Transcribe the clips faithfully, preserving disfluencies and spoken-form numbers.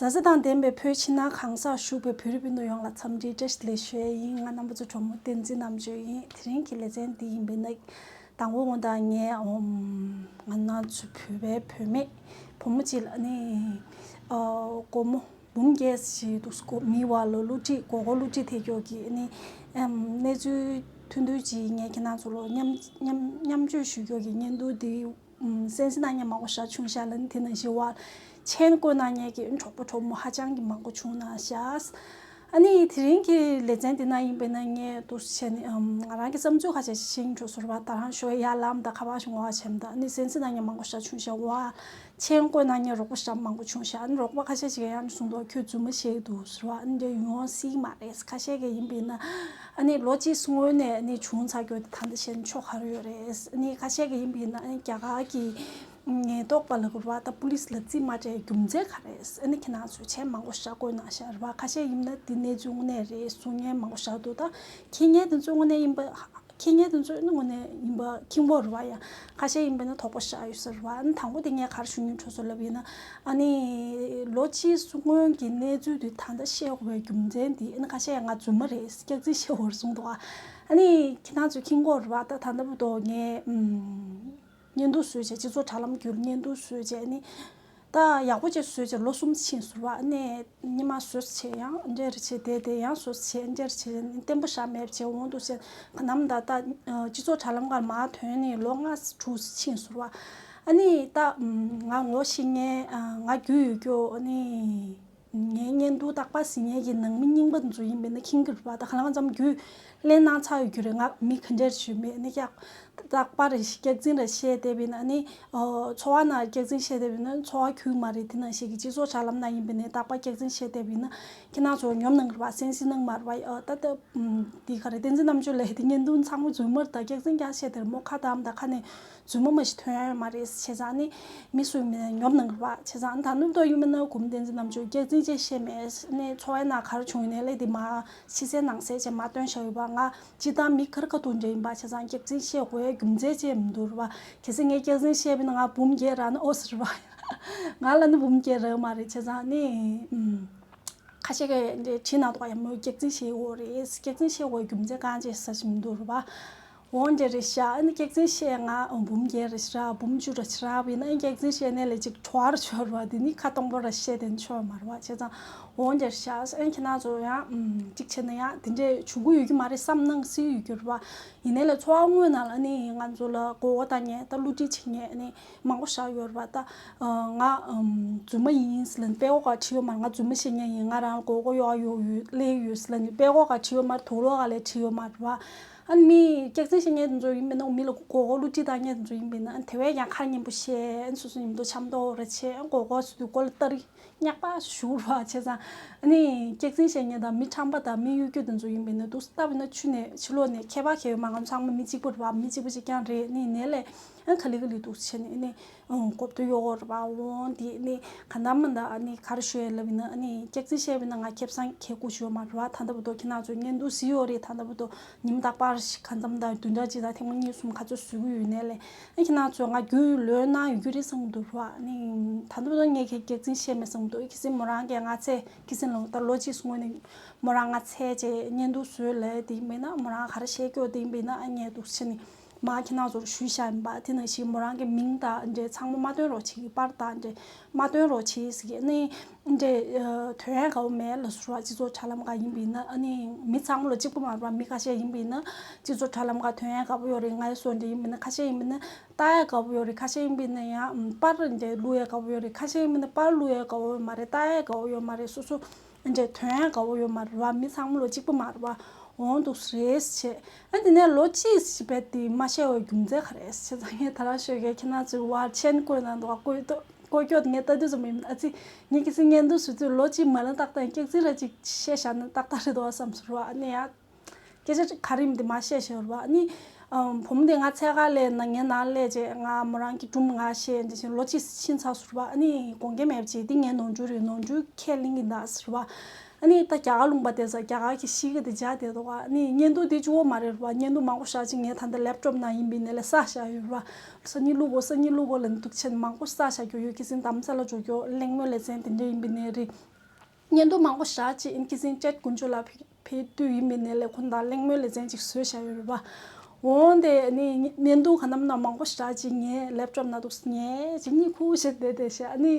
མཛའ་བརྩེ་དང་ལྡན་པའི་བོད་ཕྱི་ནང་གང་སར་བཞུགས་པའི་བོད་རིགས་སྤུན་ཟླ་ཡོངས་ལ་འཚམས་འདྲི་བཀྲ་ཤིས་བདེ་ལེགས་ཞུ་ཡས་ཡིན། ང་རྣམ་པ་ཚོའི་གྲོགས་མོ་བསྟན་འཛིན་རྣམ་དཔྱོད་ཡིན། དེ་རིང་གི་ལེ་ཚན་འདི་ཡིན་པས་ན། དང་པོ་དངོས་གནས་ངས་ཨོམ་ང་རང་ཚོའི་བོད་པའི་བུད་མེད་བུ་མོ་གཅིག་ལ་ནི་ཨ་སྒོར་མོ་འབུམ་བརྒྱད་ཞིག་འདུག་སྒོ་མི་བ་ལོ་བསླུ་བྲིད་སྒོར་སྒོར་བསླུ་བྲིད་ཐེབས་ཀྱོག་གི་ནི་ཨམ་གནས་ཚུལ་ཐུང་ཐུང་ཅིག་ངས་ཁྱེད་རང་ཚོ་ལ་མཉམ་མཉམ་མཉམ་སྤྱོད་ཞུ་ཀྱོག་གི་བརྙན་ཐུང་འདི་གསན་གཟིགས་གནང་མཁན་མང་པོ་ཞེ་དྲག་བྱུང་ཤག་ལ་ནི། དེ་ནང་བཞིན་བར་མཆན་བཀོད་གནང་མཁན་གྱི་གྲོགས་པོ་གྲོགས་མོ་ཧ་ཅང་གི་མང་པོ་བྱུང་གནང་ཤག་ཨ་ནི་དེ་རིང་གི་ལེ་ཚན་འདི་ནང་ཡིན་པས་ན་ངས་འདུག་སེ་བྱས་ནས་ཨམ་ང་རང་གི་བསམ་ཚུལ་ཁ་ཤས་ཤིག་བཤད་འགྲོ་ཟེར་བ། ད་རང་ཞོ་ཡ་ལམ་དང་ཁ་པར་ཞིག་ངོ་བ་བྱས་མ་ད་ཨ་ནི་གསན་གཟིགས་གནང་མཁན་མང་པོ་ཞེ་དྲག་བྱུང་ཤག་བར་མཆན་བཀོད་གནང་མཁན་རོགས་པ་ཞེ་དྲག་མང་པོ་བྱུང་ཤག་ཨ་ནི་རོགས་པ་ཁ་ཤས་ཤིག་ཡང་གསུངས་འདུག་ཁྱོད་རྫུན་མ་བཤད་འདུག་ཟེར་བ། ཨ་ནི་འདི་ཡོང་སྲིད་མ་རེད། ཁ་ཤས་ཀྱིས་ཡིན་པས་ན་ཨ་ནི་ལོ་གཅིག་སྔོན་ནས་ཨ་ནི་བྱུང་ཚར་ཀྱོག་དེ་ད་ལྟ་བཤད་ན་ཆོ་ག་རེ་ཡོད་རེད། ཨ་ནི་ཁ་ཤས་ཀྱིས་ཡིན་པས་ན་ཨ་ནི་རྒྱ་གར་གྱི་ཉེན་རྟོག་པ་ལ་གུར་བ་དང་པུ་ལིས་ལ་རྩིས་མ་སྤྲད་རྒྱུ་མཚན་ག་རེ་རེད། ཨ་ནི་ཁྱེད་རང་ཚོས་མཆན་མང་པོ་ཞེ་དྲག་བཀོད་གནང་ཤག་རེད་བ། ཁ་ཤས་ཡིན་ན་འདི་གནས་ཚུལ་དངོས་གནས་རེད་གསུང་མཁན་མང་པོ་ཞེ་དྲག་འདུག་ད་མཁྱེན་མཁན་དེ་ཚོ་དངོས་གནས་ཡིན་པ་མཁྱེན་མཁན་དེ་ཚོ་ནི་དངོས་གནས་ཡིན་པ་མཁྱེན་གྱི་ཡོད་རེད་བ། ཡང་ཁ་ཤས་ཡིན་པ་ནི་དོགས་པ་ཞེ་དྲག་ཡོད་ས་རེད་བ། ཨ་ནི་དང་པོ་དེ་ངས་ག་རེ་ཞུ་སྙིང་འདོད་སོང་ལབ་ཡིན་ན། ཨ་ནི་ལོ་གཅིག་སྔོན་གྱི་གནས་ཚུལ་དེ་ད་ལྟ་བཤད་དགོས་པའི་རྒྱུ་མཚན་དེ་ཨ་ནི་ཁ་ཤས་ཡང་ང་རྫུན་མ་རེད། སྐྱག་རྫུན་བཤད་དགོས་རེད་གསུངས་འདུག་ཨ་ནི་ཁྱེད་རང་ཚོས་མཁྱེན་གྱི་ཡོད་རེད་བ། ད་ད་ལྟ་བར་དུ་ངས་ཨམ། བརྙན་ཐུང་བཟོས་བྱས་སྤྱི་ཚོགས་དྲ་ལམ་བརྒྱུད་བརྙན་ཐུང་བཟོས་བྱས་ནི། ད་ཡག་པོ་བྱས་བཟོས་བྱས་ལོ་གསུམ་ཕྱིན་སོང་བ། ཨ་ནི་ཉི་མ་བཟོས་བྱས་ཡང་འདྲེར་བྱས་དེ་དེ་ཡང་བཟོས་བྱས་འདྲེར་བྱས་བརྟན་པོ་ཞེ་དྲག་མེད་བྱས་འོང་འདུག་བྱས་ག་ནམ་ད་ལྟ་སྤྱི་ཚོགས་དྲ་ལམ་ཁར་མར་ཐོན་ནས་ལོ་ལྔ་དྲུག་ཕྱིན་སོང་བ། ཨ་ནི་ད་ང་ངོ་ཤེས་མཁན་ང་རྒྱུས་ཡོད་ཀྱོག་ཨ་ནི། ངའི་བརྙན་ཐུང་རྟག་པར་གཟིགས་མཁན་གྱི་ནང་མི་རྙིང་པ་དེ་ཚོ་ཡིན་པས་ན་མཁྱེན་གྱི་རེད་པ། ད་ག་ལ་ང་ཙམ་རྒྱུས་ལེན་གནང་ཚར་ཡོད་རྒྱུ་རེད། ང་མི་ག་འདྲ་ཞིག་མེད་ནི་ཀྱག་རྟག་པར་སྐྱག་རྫུན་རེ་བཤད་བསྡད་པས་ན་ནི། ཨོ། འཚོ་བ་ནང་སྐྱག་རྫུན་བཤད་བསྡད་པས་ན་འཚོ་བ་ཁྱོན་མ་རེད། དེ་ནང་བཞིན་གྱི་སྤྱི་ཚོགས་དྲ་ལམ་ནང་ཡིན་པས་ན་རྟག་པར་སྐྱག་རྫུན་བཤད་བསྡད་པས་ན་ཁྱེད་རང་ཚོ་ཉོབ་གནང་གི་རེད་པ། གསན་གཟིགས་གནང་མ་རེད་པ། ཨ་ད་ལྟ་འདི་ག་རེ་བསྟན་འཛིན་རྣམ་དཔྱོད་ལགས་དེ་བརྙན་ཐུང་ཚང་མ་རྫུན་མ་རེད། ད་སྐྱག་རྫུན་རྐྱང་བཤད་དེ་རེད་མོ། ཁ་བརྡ་མ་ད་ཁ་ནས་རྫུན་མ་མ་ཞིག་ཐོན་ཡོད་མ་རེད། བྱས་ཙང་ནི་མི་སུ་མིན་ཉོབ་གནང་གི་རེད་པ། བྱས་ཙང་ད་ནུབ་ཏོ་ཡུལ་མི་ནང་གུམ་བསྟན་འཛིན་རྣམ་དཔྱོད་སྐྱག་རྫུན་ཅེས་བཤད་མེད་ནི། འཚོ་བའི་ནང་ག་རེ་བྱུང་ཡོད་ནའི་ལས་དེ་མ་ཕྱི་གསལ་ནང་གསལ་བྱས་མ་སྟོན་བཞག་ཡོད་པ། ང་སྤྱིར་བཏང་མི་ཁར་ཁ་ཐུག་འདྲ་ཡིན་པ། བྱས་ཙང་སྐྱག་རྫུན་བཤད་དགོས་རྒྱུ་མཚན་ཅིག་མི་འདུག་རེད་པ། གལ་སྲིད་ངས་སྐྱག་རྫུན་བཤད་པ་ཡིན་ན་ང་འབུམ་བརྒྱད་རག་ན་ཨོ་ཟེར་བ། ང་ལ་ནི་འབུམ་བརྒྱད་རག་མ་རེད། བྱས་ཙང་ནི་ཨུམ། ཁ་ཤས་ཀྱིས་འདི་བྲིས་གནང་འདུག་ག་ཡ་མོ་སྐྱག་རྫུན་བཤད་ཡོད་རེད། སྐྱག་རྫུན་བཤད་དགོས་རྒྱུ་མཚན་གང་ཅི་ཟེར་ཞིག་མི་འདུག་རེད་པ། འོ་འདྲ་རེད་ཤག་ཨ་ནི་སྐྱག་རྫུན་བཤད་ང་འབུམ་བརྒྱད་རེ་ཞིག་རག་འབུམ་བཅུ་རེ་ཞིག་རག་པ་ཡིན་ན་ཨ་ནི་སྐྱག་རྫུན་བཤད་ནའི་ལས་ཅིག་བྲོ་བ་རེ་ཆོག་རེད་པ། དེ་ནི་ཁ་སྟོང་པ་རེ་བཤད་དེ་ནི་ཆོག་མ་རེད་པ། བྱས་ཙང་འོ་འདྲ་རེད་ཤག་ཨ་ནི་ཁྱེད་རང་ཚོ་ཡང་ཨུམ་གཅིག་བྱས་ན་ཡང་དེ་འདྲས་བྱུང་གི་ཡོད་ཀྱི་མ་རེད་བསམ་སྣང་སྲིད་ཡོད་ཀྱི་རེད་པ། ཡིན་ནའི་ལས་འཚོ་བ་དངོས་ནང་ལ་ཨ་ནི་ང་ཚོ་ལ་མགོ་སྐོར་བཏང་མཁན་ད་བསླུ་བྲིད་བྱེད་མཁན་ཨ་ནི། མང་པོ་ཞིག་ཡོད་རེད་པ། ད་ང་རྫུན་མ་ཡིན་ཟེར་ལབ་ནས་དཔྲལ་ཀོ་སྒང་བྲིས་ཡོད་མ་རེད། ང་རྫུན་མ་བཤད་མཁན་ཡིན། ང་རང་མགོ་སྐོར་གཡོག་ཡོད་ཡོད་ཀླད་ཡོད་ཟེར་ལབ་ནས་དཔྲལ་ཀོ་སྒང་བྲིས་ཡོད་མ་རེད། དུག་ལོག་སྒང་ལ་བྲིས་ཡོད་མ་རེད་པ། ཨ་ནི་མི་སྐྱག་རྫུན་བཤད་མཁན་དེ་ཚོ་ཡིན་པས་ན་མི་ལ་མགོ་སྐོར་བསླུ་བྲིད་བཏང་མཁན་དེ་ཚོ་ཡིན་པས་ན་ཨ་ནི་དེ་བས་ཀྱང་ཁ་ཉན་པོ་བཤད། ཨ་ནི་སོ་སོ་མཉམ་དུ་འཆམ་མདོག་རེ་བྱེད། ཨ་ནི་མགོ་སྐོར་ཟེར་དུས་མགོ་ལ་སྟ་རེ་སྙེག་པ་ཞུ་རོགས་བྱས་ཙང་། ཨ་ནི་སྐྱག་རྫུན་བཤད་མཁན་དང་མི་ཁྲམ་པ་དང་མི་གཡོ་སྒྱུ་དེ་ཚོ་ཡིན་པས་ན་དུག་ལྟ་བས་ན་ཆུ་ནས་ཕྱི་ལོགས་ནས་ཁྱད་པར་གང་ཡང་ཡོད་མ་རེད། ང་ཚོ་ཚང་མ་མི་གཅིག་པ་རེད་པ། མི་གཅིག་པ་གཅིག་རྐྱང་རེད། ཨ་ནི་ཡིན་ནའི་ལས་ཨ་ནི་ག་ལེ་ག་ལེ་དུག་བྱས་ནས་ཨ་ནི་ཨང་གོབ་ཏུ་གཡོག་གོ་རེད་པ། འོང་དེ་ནི་ག་འདྲ་མི་འདྲ་ཨ་ནི་ག་རེ་ཞུ་ཡས་ལབ་ཡིན་ན་ཨ་ནི་སྐྱག་རྫུན་བཤད་པ་ཡིན་ན་ང་ཁེ་བཟང་ཁེ་ཀུ་ཞུ་ཡོད་མ་རེད་པ། ད་ལྟ་བར་དུ་ཁྱེད་རང་ཚོ་བརྙན་ཐུང་གཟིགས་ཡོད་རེད། ད་ལྟ་བར་དུ་ཉིན་རྟག་པར་ཞིག་གང་འཚམ་དང་བདུན་ཕྲག་གཅིག་དང་ཐེངས་མ་གཉིས་གསུམ་ག་ཚོད་བཟོ་གི་ཡོད་ནའི་ལས་ཨ་ཁྱེད་རང་ཚོ་ང་རྒྱུས་ལོན་གནང་ཡོད་རྒྱུ་རེད་བསམ་གྱི་འདུག་རེད་པ། ཨ་ནི་ད་ལྟ་བར་དུ་ངས་ཁྱེད་སྐྱག་རྫུན་བཤད་མེད་བསམ་གྱི་འདུག་ཁྱེད་སྲིད་མོ་རང་གིས་ང་ཚེ་ཁྱེད་སྲིད་ལོ་ད་ལོ་གཅིག་སྔོན་ནས་མོ་རང་ང་ཚད་བྱས་བརྙན་ཐུང་བཟོས་ལས་དེ་ཡིན་པས་ན་མོ་རང་ག་རེ་བཤད་ཀྱོག་དེ་ཡིན་པས་ན་ཨ་ངས་འདུག་ཕྱི་ནས་མ་ཁྱེད་རང་ཚོར་ཞུས་བཞག་ཡིན་པ། དེ་ནང་བཞིན་མོ་རང་གི་མིང་དང་འདྲེ་ཚང་མ་མ་སྟོན་རོགས་བྱེད་ཀྱི། པར་དང་འདྲེ་མ་སྟོན་རོགས་བྱེད་ཟེར་གྱི་ནི་འདྲེ་དོན་ཡག་ག་བོ་མེད་ལ་ཟུར་བ་སྤྱི་ཚོགས་དྲ་ལམ་ཁ་ཡིན་པས་ན་ཨ་ནི་མི་ཚང་མ་ལ་གཅིག་པ་མ་རེད་པ། མི་ཁ་ཤས་ཡིན་པས་ན་སྤྱི་ཚོགས་དྲ་ལམ་ཁ་དོན་ཡག་ག་བོ་ཡོད་རེད། ང་ཡི་སོ་འདྲེ་ཡིན་པས་ན་ཁ་ཤས་ཡིན་པས་ན་ལྟ་ཡག་ག་བོ་ཡོད་རེད། ཁ་ཤས་ཡིན་པས་ན་ཡང་པར་འདྲེ་བླུག་ཡག་ག་བོ་ཡོད་རེད། ཁ་ཤས་ཡིན་པས་ན་པར་བླུག་ཡག་ག་བོ་ཡོད་མ་རེད། ལྟ་ཡག་ག་བོ་ཡོད་མ་རེད། སོ་སོ། འདྲེ་དོན་ཡག་ག་བོ་ཡོད་མ་རེད་པ། མི་ཚང་མ་ལོ་གཅིག་པ་མ་རེད་པ། འོང་འདུག་རེད་བྱས། ཨ་དེ་ནས་ལོ་གཅིག་ཞིག་བས་དེ་མ་བཤད་པའི་རྒྱུ་མཚན་ག་རེ་བྱས་ཙང་ངས་ད་རང་ཤོད་ཀྱི་ཁྱེད་རང་ཚོའི་བར་མཆན་བཀོད་གནང་འདུག་བཀོད་བཀོད་སྐྱོད་ངས་ལྟ་དུས་ཙམ་ཡིན། ཨ་ཙི་ངས་ཁྱེད་ཚོའི་བརྙན་ཐུང་བཟོ་དུས་ལོ་གཅིག་མ་ལ་ཏག་ཏག་སྐྱག་རྫུན་ར་ཅིག་བཤད་བཞག་ན་ཏག་ཏག་རེད་འདུག་བསམ་སོང་ར། ཨ་ནི་ཡ། སྐད་ཆ་ག་རེ་ཡིན་དེ་མ་བཤད་ཤེས་རེད་པ། ཨ་ནི་ཨམ་བུ་མོ་དེ་ང་འཚོལ་ག་སླེབས་ན་ངའི་ནང་སླེབས་རྗེས་ང་མོ་རང་གི་སྒྲུང་ང་བཤད་རྗེས་ལོ་གཅིག་ཕྱིན་ཚར་སོང་རེད་པ། ཨ་ནི་དགོངས་འགལ་མེད་པ་བྱས་འདི་ངའི་ནོར་འཁྲུལ་རེད། ནོར་འཁྲུལ་ཁས་ལེན་གྱི་འདུག་ཟེར་བ། ཨ་ནི་ད་རྒྱ་གར་ལུང་པ་དེ་ཚོ་རྒྱ་གར་གྱི་གཤིས་ཀ་དེ་འཇགས་བསྡད་འདུག་ག་ཨ་ནི་བརྙན་ཐུང་དེ་གཅིག་པོ་མ་རེད་པ། བརྙན་ཐུང་མང་པོ་ཞེ་དྲག་ཅིག་ངས་ད་ལྟ་ལེབ་ཊོབ་ནང་ཡིན་པའི་ནས་ལས་བསགས་བཞག་ཡོད་པ། སང་ཉིན་བླུག་དགོས། སང་ཉིན་བླུག་དགོས་ལབ་ནས་འདུག་བྱས་ནས་མང་པོ་བསགས་བཞག་རྒྱུ་ཡོད། ཁ་སང་དྷ་རམ་ས་ལ་འགྲོ་རྒྱུ། གླེང་མོལ་ལེ་ཚན་དེ་འདྲ་ཡིན་པའི་ནས་རེད། བརྙན་ཐུང་མང་པོ་ཞེ་དྲག་ཅིག་ཨིན་ཁ་སང་ཅེཊ་དཀོན་མཆོག་ལགས་ཕེབས་དུས་ཡིན་པའི་ནས་ལས་ཁོང་དང་གླེང་མོལ་ལེ་ཚན་ཅིག་བཟོས་བཞག་ཡོད་རེད་པ། འོན་ཏེ་ནི་བརྙན་ཐུང་ག་ནམ་ན་མང་པོ་ཞེ་དྲག་ཅིག་ངའི་ལེབ་ཊོབ་ནང་འདུག་ངས་ཅིག་གཉིད་ཁུག་བྱས་བསྡད་བསྡད་བཞག་ཨ་ནི་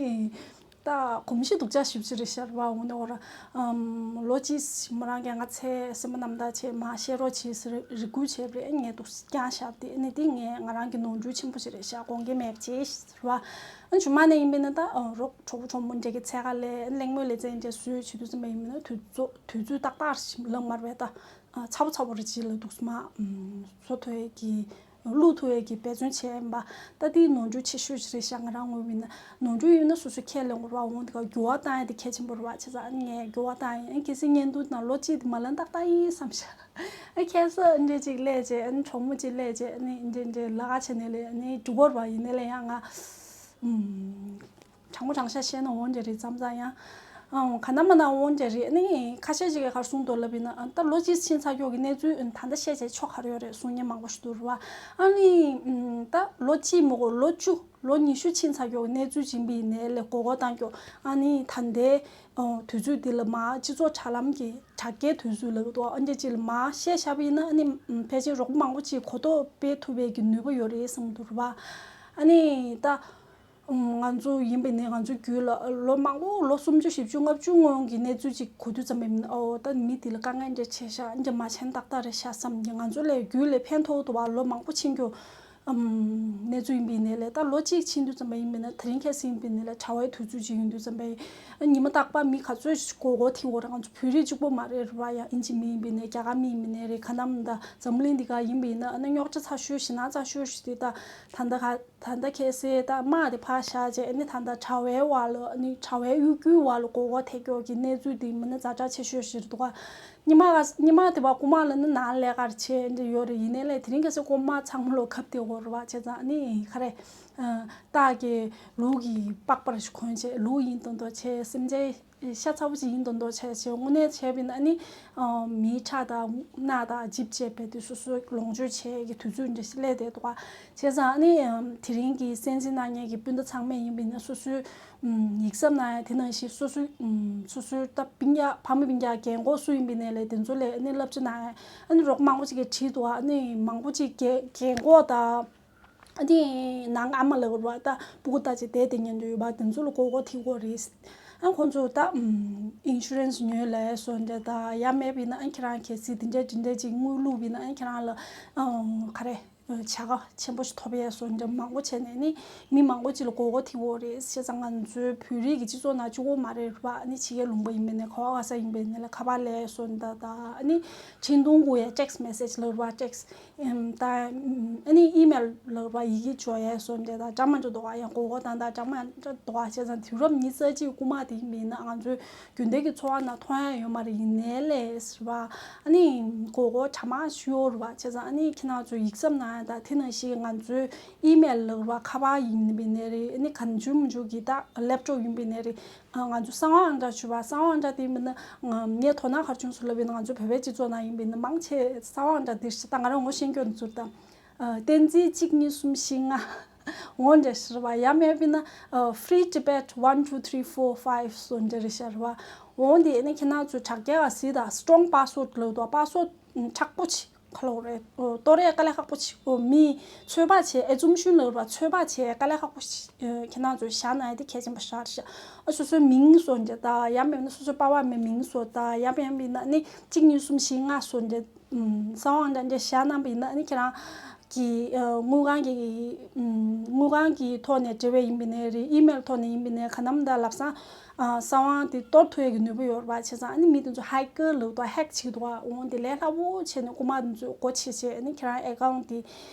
ད་གོམས་གཤིས་སྡུག་ཅག་ཞེ་པོ་ཅིག་རེད་ཤག་རེད་པ། འོན་ཏེ་འོ་ར་ཨམ་ལོ་གཅིག་མོ་རང་གིས་ང་ཚོའི་སེམས་པ་རྣམ་དག་བྱས་མ་བཤད་རོགས་བྱས་ཟེར་རེ་སྐུལ་བྱས་པ་རེད། ངས་འདུག་བསྐྱངས་བཞག་པ་དེ་ཨ་ནི་དེ་ངས་ང་རང་གི་ནོར་འཁྲུལ་ཆེན་པོ་ཞིག་རེད་ཤག་དགོངས་འགལ་མེད་པ་བྱས་རེད་པ། ཨ་ནི་ཆུང་མ་ནས་ཡིན་པས་ན་ད་ཨ་རོགས་གྲོགས་པོ་གྲོགས་མོ་འདྲ་གི་འཚོལ་ག་ལས་གླེང་མོལ་ལེ་ཚན་འདྲ་བཟོས་བྱེད་དུས་ཙམ་པ་ཡིན་པས་ན་དུས་ཚོད་དུས་ཚོད་ཏག་ཏག་ཞིག་ལབ་མ་རེད་པས། ད་ཨ་ཚ་པོ་ཚ་པོ་རེ་བྱེད་ལ་འདུག་སེ་མ་ཨམ་བཟོ་ཐུབ་ཡས་ཀྱི་བླུག་ཐུབ་ཡས་ཀྱི་འབད་བརྩོན་བྱས་ཡིན་པ། ད་དེའི་ནོར་འཁྲུལ་ཆེ་ཤོས་ཞིག་རེད་ཤག་ང་རང་ངོས་ཡིན་ན་ནོར་འཁྲུལ་ཡིན་ན་སོ་སོས་ཁས་ལེན་དགོས་རེད་པ། འོན་ཏེ་འགྱུར་བ་བཏང་ཡས་དེ་གལ་ཆེན་པོ་རེད་པ། བྱས་ཙང་ཨ་ནི་ངས་འགྱུར་བ་བཏང་ཡས། ཨ་ནི་ཁ་སང་བརྙན་ཐུང་ནང་ལོ་གཅིག་དེ་མ་ལན་ཏག་ཏག་ཡིན་བསམ་ཤག་ཨ་ཁ་སང་འདྲ་ཅིག་སླེབས་བྱས་ཨ་ནི་གྲོགས་མོ་ཅིག་སླེབས་བྱས་ཨ་ནི་འདྲ་འདྲ་ལབ་ག་བྱས་ནས་ལས་ཨ་ནི་འགྲིག་གི་རེད་པ། ཡིན་ནའི་ལས་ཡང་ང་ཨམ། དྲང་པོ་དྲང་བཞག་བཤད་ན་འོ་འདྲ་རེད་མཚམས་མཚམས་ཡང་། ཨང་ག་ནམ་མ་ན་འོ་འདྲ་རེད། ཨ་ནི་ཁ་ཤས་ཅིག་གིས་ག་རེ་གསུངས་འདུག་ལབ་ཡིན་ན་ཨ་ད་ལོ་གཅིག་ཕྱིན་ཚར་ཀྱོག་གི་གནས་ཚུལ་ཨ་ད་ལྟ་བཤད་བྱས་ཆོ་ག་རེ་ཡོད་རེད་གསུང་མཁན་མང་པོ་ཞིག་འདུག་རེད་པ། ཨ་ནི་ཨམ་ད་ལོ་གཅིག་མི་དགོས་ལོ་བཅུ་ལོ་ཉི་ཤུ་ཕྱིན་ཚར་ཀྱོག་གི་གནས་ཚུལ་ཅིག་ཡིན་པ་ཡིན་ནའི་ལས་མགོ་སྐོར་བཏང་ཀྱོག་ཨ་ནི་ད་ལྟའི་ཨ་དུས་ཚོད་འདི་ལ་མར་སྤྱི་ཚོགས་དྲ་ལམ་གྱི་དྲ་རྒྱའི་དུས་ཚོད་ལབ་འདུག་ཨ་འདྲ་ཅིག་ལ་མར་བཤད་བཞག་པ་ཡིན་ན་ཨ་ནི་ཨམ་ཕལ་ཆེར་རོགས་པ་མང་པོ་ཅིག་གོ་རྟོགས་སྤེལ་ཐུབ་པའི་གི་ནུས་པ་ཡོད་རེད་བསམ་འདུག་རེད་པ། ཨ་ནི་ད། ང་ཚོ་ཡིན་པ་ནི་ང་ཚོའི་རྒྱུད་ལ་ལོ་མང་པོ་ལོ་སུམ་ཅུ་བཞི་བཅུ་ལྔ་བཅུ་སྔོན་གྱི་གནས་ཚུལ་ཅིག་གོ་དུས་ཙམ་པ་ཡིན་ན་ཨོ་ད་མི་དེ་ལ་དཀའ་ངལ་འདྲ་ཆེ་ཤག་འདྲ་མ་བྱན་ཏག་ཏག་རེད་ཤག་བསམ་གྱི་ང་ཚོ་ལས་རྒྱུད་ལ་ཕན་ཐོགས་འདུག་པ། ལོ་མང་པོ་ཕྱིན་རྒྱུ་ཨམ་གནས་ཚུལ་ཡིན་པ་ཡིན་ནའི་ལས་ད་ལོ་གཅིག་ཕྱིན་དུས་ཙམ་པ་ཡིན་པ་ན་དེ་རིང་ཁ་སང་ཡིན་པ་ཡིན་ནའི་ལས་གྲྭ་པའི་དུས་ཚོད་ཅིག་ཡིན་དུས་ཙམ་པ་ཡིན་ཉི་མ་རྟག་པར་མི་ག་ཚོད་མགོ་སྐོར་ཐེབས་ཀྱོག་རེད། ང་ཚོ་བོད་རིགས་གཅིག་པོ་མ་རེད་རེད་པ། ཡང་ཨིན་ཇི་མི་ཡིན་པ་ཡིན་ནའི་རྒྱ་གར་མི་ཡིན་པ་ཡིན་ནའི་རེད། ག་ནམ་ད་འཛམ་གླིང་འདི་ག་ཡིན་པ་ཡིན་ན་ཨ་ནི་རྙོག་དྲ་ཚ་ཤོས་ཞེད་སྣང་ཚ་ཤོས་ཞིག་དེ་ད་ད་ལྟ་ག་ད་ལྟ་ཁ་སང་ད་དམག་དེ་ཕར་བཞག་བྱས་ཨ་ནི་ད་ལྟ་གྲྭ་པའི་འོག་ལ་ཨ་ནི་གྲྭ་པའི་གཡོ་སྒྱུའི་འོག་ལ་མགོ་སྐོར་ཐེབས་ཀྱོག་གི་གནས་ཚུལ་དེ་མིན་ན་ཛ་དྲག་ཆེ་ཤོས་ཤིག་རེད་འདུག་ག་ཉི་མ་ག་ཉི་མ་དེ་བ་རྐུ་མ་ལ་ནི་ནང་ལས་ཀར་བྱས་འདི་ཡོད་རེད། ཡིན་ནའི་ལས་དེ་རིང་ཁ་སང་རྐུ་མ་ཚང་མ་ལོ་ཁབ་དེ་འོག་རེད་པ། བྱས་ཙང་ཨ་ནི་ག་རེ་སྟག་གི་ལུག་གི་པགས་པ་རེ་ཞིག་གོན་བྱས་ལུག་ཡིན་མདོག་མདོག་བྱས་སེམས་ཅན་ཤ་ཚ་པོ་ཅིག་ཡིན་མདོག་མདོག་བྱས་བྱས་དངོས་གནས་བྱས་པ་ཡིན་ན་ཨ་ནི་མིའི་ཁྲག་དང་རྣག་དང་ལྗིད་བྱས་པའི་དུས་སོ་སོའི་ལོངས་སྤྱོད་བྱེད་ཀྱི་དུས་ཚོད་འདྲ་ཞིག་སླེབས་བསྡད་འདུག་ག་བྱས་ཙང་ཨ་ནི་དེ་རིང་གི་གསན་གཟིགས་གནང་མཁན་གྱི་སྤུན་ཟླ་ཚང་མས་ཡིན་པ་ཡིན་ན་སོ་སོའི་ཡིག་ཚང་ནང་ཡང་དེ་ནང་བཞིན་སོ་སོའི་སོ་སོའི་ད་སྤུན་ཀྱག་ཕ་མ་སྤུན་ཀྱག་རྒན་གོག་སུ་ཡིན་པ་ཡིན་ནའི་ལས་དེ་ཚོ་ལས་ཨ་ནི་བསླབ་བྱ་གནང་ཡང་ཨ་ནི་རོགས་མང་པོ་ཅིག་གིས་བྲིས་འདུག་ཨ་ནི་མང་པོ་ཅིག་རྒན་རྒན་གོག་དང་། ཨ་དེ་ནང་ཨ་མ་ལགས་ར་ད་སྤུ་གུ་ལྟ་ཅི་བསྡད་དེ་ཉན་དུ་ཡོད་པ་དེ་ཚོ་ལ་མགོ་སྐོར་ཐེབས་ཀྱོག་རེད། ཨ་ཁོང་ཚོ་ད་ཨིན་ཤུ་རན་སི་ཉོས་ལས་སོ་འདྲ་ད་ཡ་མེད་པ་ཡིན་ན་ཨ་ཁྱེད་རང་གལ་སྲིད་དེ་འདྲ་དེ་འདྲ་ཅིག་དངུལ་བླུགས་པ་ཡིན་ན་ཨ་ཁྱེད་རང་ལ་ཨ་ག་རེ་བྱ་དགའ་ཆེན་པོ་ཞིག་ཐོབ་ཡས་སོ་འདྲ་མང་པོ་བྱས་ནས་ནི་མི་མང་པོ་ཅིག་ལ་མགོ་སྐོར་ཐེབས་ཀྱོག་རེད། བྱས་ཙང་ང་ཚོའི་བོད་རིགས་ཀྱི་སྤྱི་ཚོགས་ནང་གཅིག་པོ་མ་རེད་ར་ཨ་ནི་ཕྱི་རྒྱལ་ལུང་པ་ཡིན་པ་ཡིན་ནའི་ག་བ་ག་ས་ཡིན་པ་ཡིན་ནའི་ལ་ཁ་པར་ལས་སོ་འདྲ་ད་ཨ་ནི་འཕྲིན་ཐུང་གུ་ཡ་ཊེག་སི་མེ་སེ་ཇི་ལབ་ར་ཊེག་སི། ཨམ་ད་ཨ་ནི་ཨི་མེལ་ལབ་པ་ཡི་གེ་འབྱོར་ཡས་སོ་འདྲ་ད་འདྲ་མ་འདྲ་འདུག་ག་ཡང་མགོ་སྐོར་བཏང་ད་འདྲ་མ་འདྲ་འདུག་ག་བྱས་ཙང་དུས་རབས་ཉི་ཤུ་རྩ་གཅིག་རྐུ་མ་དེ་ཡིན་པ་ཡིན་ན་ང་ཚོའི་རྒྱུན་ལྡན་གྱི་འཚོ་བ་ནང་མཐོང་ཡ་ཡོད་མ་རེད། ཡིན་ནའི་ལས་ཟེར་བ་ཨ་ནི་མགོ་སྐོར་གྲ་མ་ཞུ་ཡོད་རེད་བ། བྱས་ཙང་ཨ་ནི་ཁྱེད་རང་ཚོ་ཡིག་ཚང་ནང་ད་དེ་ནང་བཞིན་ང་ཚོའི་ཨི་མེལ་ལབ་པ་ཁ་པར་ཡིན་པ་ཡིན་ནའི་རེད། ཨ་ནི་གང་བྱུང་མི་འཇུག་གི་ད་ལེབ་ཊོབ་ཡིན་པ་ཡིན་ནའི་རེད། ང་ཚོ་གསང་བ་ཨང་གྲངས་ཞུ་བ་གསང་བ་ཨང་གྲངས་དེ་མིན་ན་ངས་དོ་སྣང་ག་རེ་བྱུང་སོང་ལབ་ཡིན་ན་ང་ཚོ་བོད་པའི་སྤྱི་ཚོགས་ནང་ཡིན་པ་ཡིན་ན་མང་ཆེ་གསང་བ་ཨང་གྲངས་འདིར་ཤི་ད་ང་རང་ངོ་ཤེས་སྐྱོ་འཛུར་དང་། བསྟན་འཛིན་གཅིག་གཉིས་གསུམ་བཞི་ལྔ། འོ་འདྲ་ཤར་བ་ཡ་མེད་པ་ཡིན་ན་Free Tibet one two three four five སོ་འདྲ་རེ་ཤར་བ། འོ་འདི་ཨ་ནི་ཁྱེད་རང་ཚོ་དྲ་རྒྱ་ག་སི་ད་སི་ཊོང་པ་སི་ཝར་ཌི་ལབ་འདུག་པ་སི་ཝར་ཌི་མཁྲེགས་པོ་ཅིག་ཁ་ལོ་རེད། ཨོ་གཏོར་ཡས་དཀའ་ལས་ཁག་པོ་ཆེ། ཨོ་མི་ཚོད་དཔག་བྱས་ཨེ་ཛུམ་ཤུན་ལབ་པ་ཚོད་དཔག་བྱས་དཀའ་ལས་ཁག་པོ་ཆེ། ཨེ་ཁྱེད་རང་ཚོས་བཞག་གནང་ཡ་དེ་གལ་ཆེན་པོ་ཞེ་དྲག་རེད་ཤག་ཨ་སོ་སོའི་མིང་བཟོ་འདྲ་དང་ཡང་མིན་ན་སོ་སོའི་པ་ཕ་མའི་མིང་བཟོ་དང་ཡང་མིན་ན་ནི་གཅིག་གཉིས་གསུམ་བཞི་ལྔ་བཟོ་འདྲ། ཨམ་གསང་བ་འདྲ་འདྲ་བཞག་གནང་པ་ཡིན་ན་ནི་ཁྱེད་རང་གི་ཨ་དངུལ་ཁང་གི་ཨམ་དངུལ་ཁང་གི་ཐོག་ནས་འབྲེལ་བ་ཡིན་པ་ནས་རེད། ཨི་མེལ་ཐོག་ནས་ཡིན་པ་ནས་ག་ནམ་ད་ལབ་སང་། ཨ་གསང་བ་དེ་གཏོར་ཐུབ་ཡས་ཀྱི་ནུས་པ་ཡོད་རེད་པ། བྱས་ཙང་ཨ་ནི་མི་དེ་ཚོ་ཧེག་ཀར་ལབ་འདུག་ཧེག་བྱེད་འདུག་འོང་དེ་ལས་སླ་པོ་བྱས་ནས་རྐུ་མ་དེ་ཚོས་སྒོ་ཕྱེ་བྱས་ཨ་ནི་ཁྱེད་རང་ཨེ་ཀའུན་ཊི་དེ་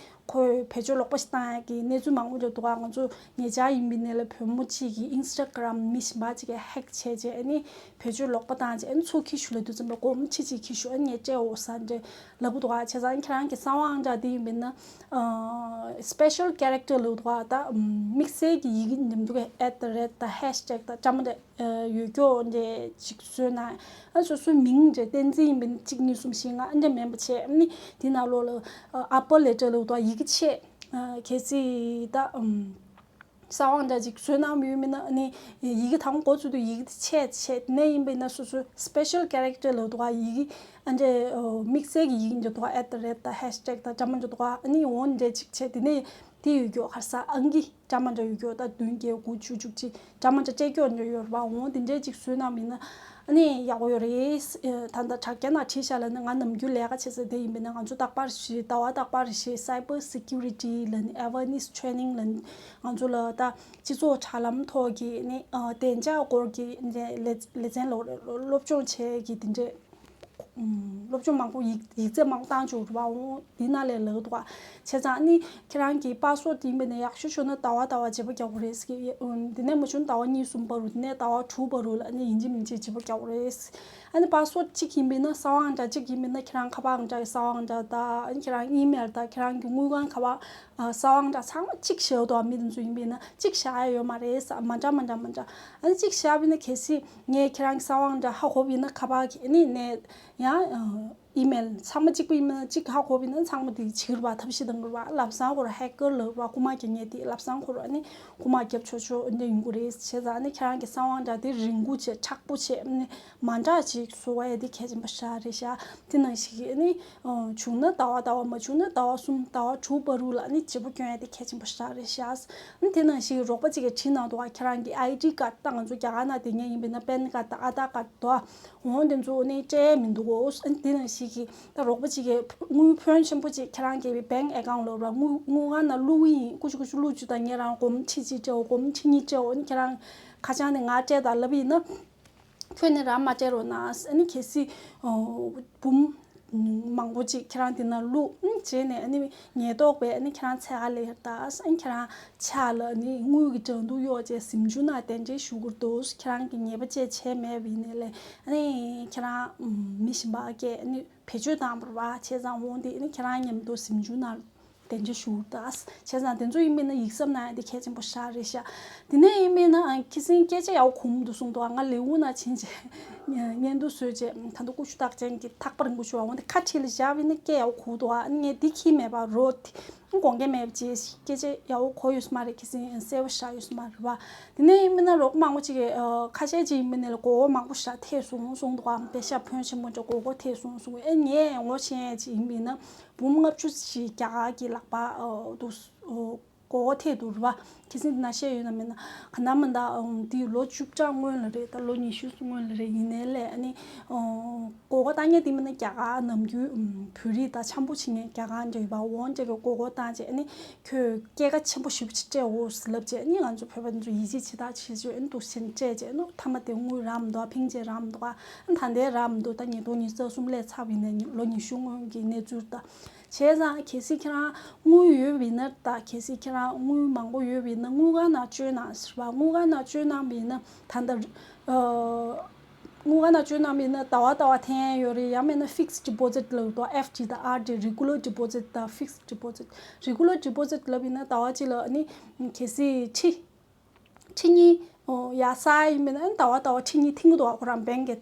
ཁོས་བེད་སྤྱོད་ལོག་པ་ཞིག་བཏང་ཡས་ཀྱི་གནས་ཚུལ་མང་པོ་འདྲ་འདུག་ང་ཚོ་ཉེ་ཆར་ཡིན་པའི་ནས་ལ་བུ་མོ་གཅིག་གིས་ཨིན་སི་ཊ་གྷ་རམ་མི་གཞན་པ་གཅིག་གིས་ཧེག་བྱས་བྱས་ཨ་ནི་བེད་སྤྱོད་ལོག་པ་བཏང་བྱས་ཨ་ནི་ཚུར་འཁྱེར་ཞུ་ལབ་དུས་ཙམ་པ་སྒོར་མོ་ཕྱེད་ཅིག་འཁྱེར་ཞུ་ཨ་ནི་ངས་སྤྲད་འོ་ཟེར་འདྲ་ལབ་འདུག་བྱས་ཙང་ཁྱེད་རང་གི་གསང་བ་ཨང་གྲངས་དེ་ཡིན་པས་ན། ཨ་སི་པེ་ཤལ་ཀེ་རེག་ཊར་ལབ་འདུག་ག་ད་དམིགས་བསལ་གྱི་ཡི་གེ་འདེམས་འདུག་ག་ཨེ་ཊི་ཌི་རེ་ཊི་དང་ཧེཤ་ཊེག་དང་འདྲ་མི་འདྲ་ ཡོད་སྐྱོ་འདྲ་ཅིག་བཟོས་ན། ཨ་སོ་སོའི་མིང་འདྲ་བསྟན་འཛིན་ཡིན་པའི་གཅིག་གཉིས་གསུམ་བཞི་ལྔ་འདྲ་མིན་པ་བྱས་ནི་དེ་ནང་ལོགས་ལ་ཨ་པར་ལེ་ཊར་ལབ་དུས་ཡི་གེ་ཆེ། གལ་སྲིད་ད་གསང་བ་འདྲ་ཅིག་བཟོས་གནང་ཡོད་མིན་ན་ནི་ཡི་གེ་དང་འགོ་ཚུགས་དུས་ཡི་གེ་དེ་ཆེ་ཆེ་དེ་ནས་ཡིན་པས་ན་སོ་སོའི་སི་པེ་ཤལ་ཀེ་རེག་ཊར་ལབ་དུས་ཡི་གེ་ཨ་འདྲ་དམིགས་བསལ་གྱི་ཡི་གེ་འདྲ་དུས་ཨེ་ཊི་ཛི་རེ་ཊི་དང་ཧེཤ་ཊེག་དང་འདྲ་མི་འདྲ་དུས་ཨ་ནི་འོ་འདྲ་ཅིག་བྱས་དེ་ནས། དེ་ཡོད་རྒྱུ་ཁར་ས་ཨང་ཀི་འདྲ་མི་འདྲ་ཡོད་རྒྱུ་ད་བདུན་བརྒྱད་དགུ་བཅུ་བཅུ་གཅིག་འདྲ་མི་འདྲ་སྤྲད་རྒྱུ་འདྲ་ཡོད་རེད་པ། འོ་དེ་འདྲས་ཅིག་བཟོས་གནང་མིན་ན་ཨ་ནི་ཡག་པོ་ཡོད་རེད། ད་ལྟ་དྲ་རྒྱ་ནང་བྲིས་བཞག་ལ་ནི་ང་ནམ་རྒྱུན་ལས་ཀ་བྱེད་ས་དེ་ཡིན་པས་ན་ང་ཚོ་རྟག་པར་ཞེས་ཟླ་བ་རྟག་པར་ཞེས་Cyber Security ལ་ནི་Awareness Training ལ་ནི་ང་ཚོ་ལ་ད་སྤྱི་ཚོགས་དྲ་ལམ་ཐོག་གི་ནི་བདེ་འཇགས་སྐོར་གྱི་ལེ་ཚན་ལ་སློབ་སྦྱོང་བྱེད་ཀྱི་དེ་འདྲས། སློབ་སྦྱོང་མང་པོ་ཡིག་ཡིག་ཚད་མང་པོ་བཏང་བཅུག་རུ་བ་འོང་འདི་ན་ལས་ལག་འདུག་བ། བྱས་ཙང་ཨ་ནི་ཁྱེད་རང་གི་པ་སི་ཝར་ཌི་ཡིན་པ་ནས་ཡག་ཤོས་ཤོད་ན་ཟླ་བ་ཟླ་བ་བརྗེ་པོ་རྒྱག་དགོས་རེད་ཟེར་གི། འདི་ནས་མ་བྱུང་ཟླ་བ་གཉིས་གསུམ་བར་རུ་འདི་ནས་ཟླ་བ་དྲུག་བར་རུ་ལ་ཨ་ནི་ཡིན་གཅིག་མིན་གཅིག་བརྗེ་པོ་རྒྱག་དགོས་རེད། ཨ་ནི་པ་སི་ཝར་ཌི་གཅིག་ཡིན་པ་ན་གསང་བ་ཨང་གྲངས་གཅིག་ཡིན་པ་ན་ཁྱེད་རང་ཁ་པར་ཨང་གྲངས་ཀྱི་གསང་བ་ཨང་གྲངས་དང་ཨ་ནི་ཁྱེད་རང་ཨི་མེལ་དང་ཁྱེད་རང་གི་དངུལ་ཁང་ཁ་པར། ཨ་གསང་བ་ཨང་གྲངས་ཚང་མ་གཅིག་བཞག་འདུག་མི་དེ་ཚོ་ཡིན་པས་ན་གཅིག་བཞག་ཡ་ཡོད་མ་རེད་ས། མ་འདྲ་མ་འདྲ་མ་འདྲ། ཨ་ནི་གཅིག་བཞག་པས་ན་གལ་སྲིད་ངས་ཁྱེད་རང་གི་གསང་བ་ཨང་གྲངས་ཧ་གོ་བས་ན་ཁ་པར་གྱི་ཨ་ནི་ནས་ཡང་ཨི་མེལ་ཚང་མ་གཅིག་པ་ཡིན་པས་ན་གཅིག་ཧ་གོ་བས་ན་ཚང་མ་དེ་བྱེད་ཀྱི་རེད་པ། ཐབས་ཤེས་གཏང་གི་རེད་པ། ལབ་སང་ཁོ་ར་ཧེ་ཀར་ལབ་རེད་པ། རྐུ་མ་རྒྱག་མཁན་དེ་ལབ་སང་ཁོ་ར་ཨ་ནི་རྐུ་མ་རྒྱབ་ཆོག་ཆོག་འདི་ཡིན་དགོས་རེད། བྱས་ཙང་ཨ་ནི་ཁྱེད་རང་གི་གསང་བ་ཨང་གྲངས་དེ་རིང་པོ་བྱས་མཁྲེགས་པོ་བྱས་ཨ་ནི་མ་འདྲ་ཅིག་བཟོ་བ་ཡ་དེ་གལ་ཆེན་པོ་ཞེ་དྲག་རེད་ཤག་དེ་ནང་བཞིན་གྱི་ཨ་ནི། བྱུང་ན་ཟླ་བ་ཟླ་བ་མ་བྱུང་ན་ཟླ་བ་གསུམ་ཟླ་བ་དྲུག་བར་དུ་ལ་ནི་བརྗེ་པོ་སྐྱོན་ཡ་དེ་གལ་ཆེན་པོ་ཞེ་དྲག་རེད་ཤག་ཨ་ནི་དེ་ནང་བཞིན་རོགས་པ་གཅིག་གིས་བྲིས་གནང་འདུག་ཨ་ཁྱེད་རང་གི་ཨའི་ཌི་ཀར་ད་ང་ཚོ་རྒྱ་གར་ནང་བསྡད་མཁན་ཡིན་པས་ན་པན་ཀར་དང་ཨ་དྷར་ཀར་དོ། འོ་དེ་ཚོ་ནི་སྤྲད་མི་འདུག་གོ་ཨ་ནི་དེ་ནང་བཞིན་གྱི་ད་རོགས་པ་གཅིག་གིས་དངུལ་ཕོན་ཆེན་པོ་གཅིག་ཁྱེད་རང་གི་བེང་ཨེ་ཀའུན་ལོག་ར་དངུལ་དངུལ་ཁང་ནང་བླུག་གི་ཡིན། ཀུ་ཅི་ཀུ་ཅི་བླུག་རྒྱུ་དང་ངེད་རང་སྒོར་མོ་ཁྲི་གཅིག་སྤྲད་འོ་སྒོར་མོ་ཁྲི་གཉིས་སྤྲད་འོ་ཨ་ནི་ཁྱེད་རང་ཁ་བྱང་ནས་ང་སྤྲད་དང་ལབ་ཡིན་ན། ཁྱོད་ནི་རང་མ་སྤྲད་རོགས་གནང་། ཨ་ནི་གལ་སྲིད་འོ་འབུམ་མང་པོ་ཅིག་ཁྱེད་རང་དེ་ན་བླུགས། ཨ་ནི་རྗེས་ནས་ཨ་ནི་ཉེན་རྟོག་པས་ཨ་ནི་ཁྱེད་རང་འཚོལ་ག་སླེབས་ཡོད་ད། ཨ་ནི་ཁྱེད་རང་ཕྱག་ལ་ཨ་ནི་དངུལ་གྱི་གྲངས་ཐུང་གཡོགས་བྱས་གཟིམ་ཆུང་ནང་གདན་འདྲེན་ཞུ་གི་འདུག་ཁྱེད་རང་གི་ཉེས་པ་ཅིག་བྱས་མེད་པ་ཡིན་ནའི་ལས་ཨ་ནི་ཁྱེད་རང་མི་གཞན་པ་སྐད་ཨ་ནི་བེད་སྤྱོད་བཏང་བ་རེད་པ། བྱས་ཙང་འོང་དེ་ཨ་ནི་ཁྱེད་རང་མཉམ་དུ་གཟིམ་ཆུང་ནང་གདན་འདྲེན་ཞུ་ད། བྱས་ཙང་དེ་ཚོ་ཡིན་པས་ན་ཡིག་ཚང་ནང་ཡང་དེ་གལ་ཆེན་པོ་ཞེ་དྲག་རེད་ཤག་དེ་ནས་ཡིན་པས་ན་ཨ་ཁྱི་སེང་སྐད་ཆ་ཡག་པོ་གོ་མི་འདུག་གསུངས་འདུག་ཨ་ང་ལེའུ་ནང་ཕྱིན་རྗེས་བརྙན་ཐུང་བཟོས་རྗེས་ད་དུང་ཀུ་ཤུ་རྟགས་ཅན་གྱི་ཐག་པ་རིང་པོ་ཞིག་འོང་དེ་ཁ་ཁྲིད་ལ་བཞག་པས་ན་སྐད་ཡག་པོ་གོ་འདུག་ཨ་ངས་འདི་ཁྱི་མེད་པ་རོ་དེ་དགོངས་འགལ་མེད་པ་ཅེས་སྐད་ཆ་ཡག་པོ་གོ་ཡོད་ས་མ་རེད། ཁྱི་སེང་གསལ་པོ་བཞག་ཡོད་ས་མ་རེད་པ། དེ་ནས་ཡིན་པས་ན་རོགས་མང་པོ་ཅིག་གིས་ཁ་ཤས་ཅིག་ཡིན་པས་ན་ལ་མགོ་སྐོར་མང་པོ་ཞིག་ཐེབས་སོང་གསུངས་འདུག་ཨ་པེ་ཤ་ཕོན་ཆེན་པོ་འདྲ་མགོ་སྐོར་ཐེབས་སོང་གསུངས། ཨེ་ངས་ངོ་ཤེས་ཅིག་ཡིན་པས་ན། འབུམ་ལྔ་བཅུ་ཞིག་རྒྱ་གར་གྱི་ལག་པ་འདུག་མགོ་སྐོར་ཐེབས་འདུག་རེད་པ། ཁྱི་སེང་འདི་ན་བཤད་ཡོད་ན་མེད་ན། ག་ན་མ་ད་འདི་ལོ་བཅུ་ཕྲག་སྔོན་ལ་རེད་ད་ལོ་ཉི་ཤུ་སྔོན་ལ་རེད། ཡིན་ནའི་ལས་ཨ་ནི་མགོ་སྐོར་བཏང་མཁན་དེ་མིན་ན་རྒྱ་གར་ནམ་རྒྱུན་བོད་རིགས་དང་འཆམ་པོ་བྱེད་མཁན་རྒྱ་གར་འདྲ་ཡོད་པ། འོ་འདྲ་གི་མགོ་སྐོར་བཏང་རྗེས་ཨ་ནི་ཁྱོད་སྐྱེད་ཀ་ཆེན་པོ་ཞེ་པོ་ཅིག་སྤྲད་འོ་ཟེར་ལབ་རྗེས་ཨ་ནི་ང་ཚོ་བོད་པ་འདི་ཚོ་ཡིད་ཆེས་ཇི་ལྟར་བྱེད་ཅེས་ཨ་ནི་འདུག་སེ་སྤྲད་རྗེས་ཨ་ནི་མཐའ་མ་དེ་དངུལ་རག་མི་འདུག་ཕིང་རྗེས་རག་མི་འདུག་ཨ་ད་ལྟའི་རག་མི་འདུག་ད་ཉིས་སྟོང་ཉི་ཤུ་རྩ་གསུམ་སླེབས་ཚར་བ་ཡིན་ན་ལོ་ཉི་ཤུ་སྔོན་གྱི་གནས་ཚུལ་ད། བྱས་ཙང་གལ་སྲིད་ཁྱེད་རང་དངུལ་ཡོད་པ་ཡིན་ན་ད་གལ་སྲིད་ཁྱེད་རང་དངུལ་མང་པོ་ཡོད་པ་ཡིན་ན་དངུལ་ཁང་ནང་བཅོལ་གནང་ཟེར་བ། དངུལ་ཁང་ནང་བཅོལ་གནང་བ་ཡིན་ན་ད་ལྟ་ཨ་དངུལ་ཁང་ནང་བཅོལ་གནང་བ་ཡིན་ན་ཟླ་བ་ཟླ་བ་འཐེན་ཡ་ཡོད་རེད། ཡང་མིན་ན་ཕིག་སི་ཌི་པོ་ཟིཊ་ལབ་འདུག་ཨེཕ་ཌི་དང་ཨར་ཌི། རི་གུ་ལར་ཌི་པོ་ཟིཊ་དང་ཕིག་སི་ཌི་པོ་ཟིཊ། རི་གུ་ལར་ཌི་པོ་ཟིཊ་ལབ་ཡིན་ན་ཟླ་བ་གཅིག་ལ་ཨ་ནི་གལ་སྲིད་ཁྲི་ཁྲི་གཉིས་ཡར་ས་ཡིན་མིན་ན་ཟླ་བ་ཟླ་བ་ཁྲི་གཉིས་འཐེན་གྱི་འདུག་ཁོ་རང་བེང་གི་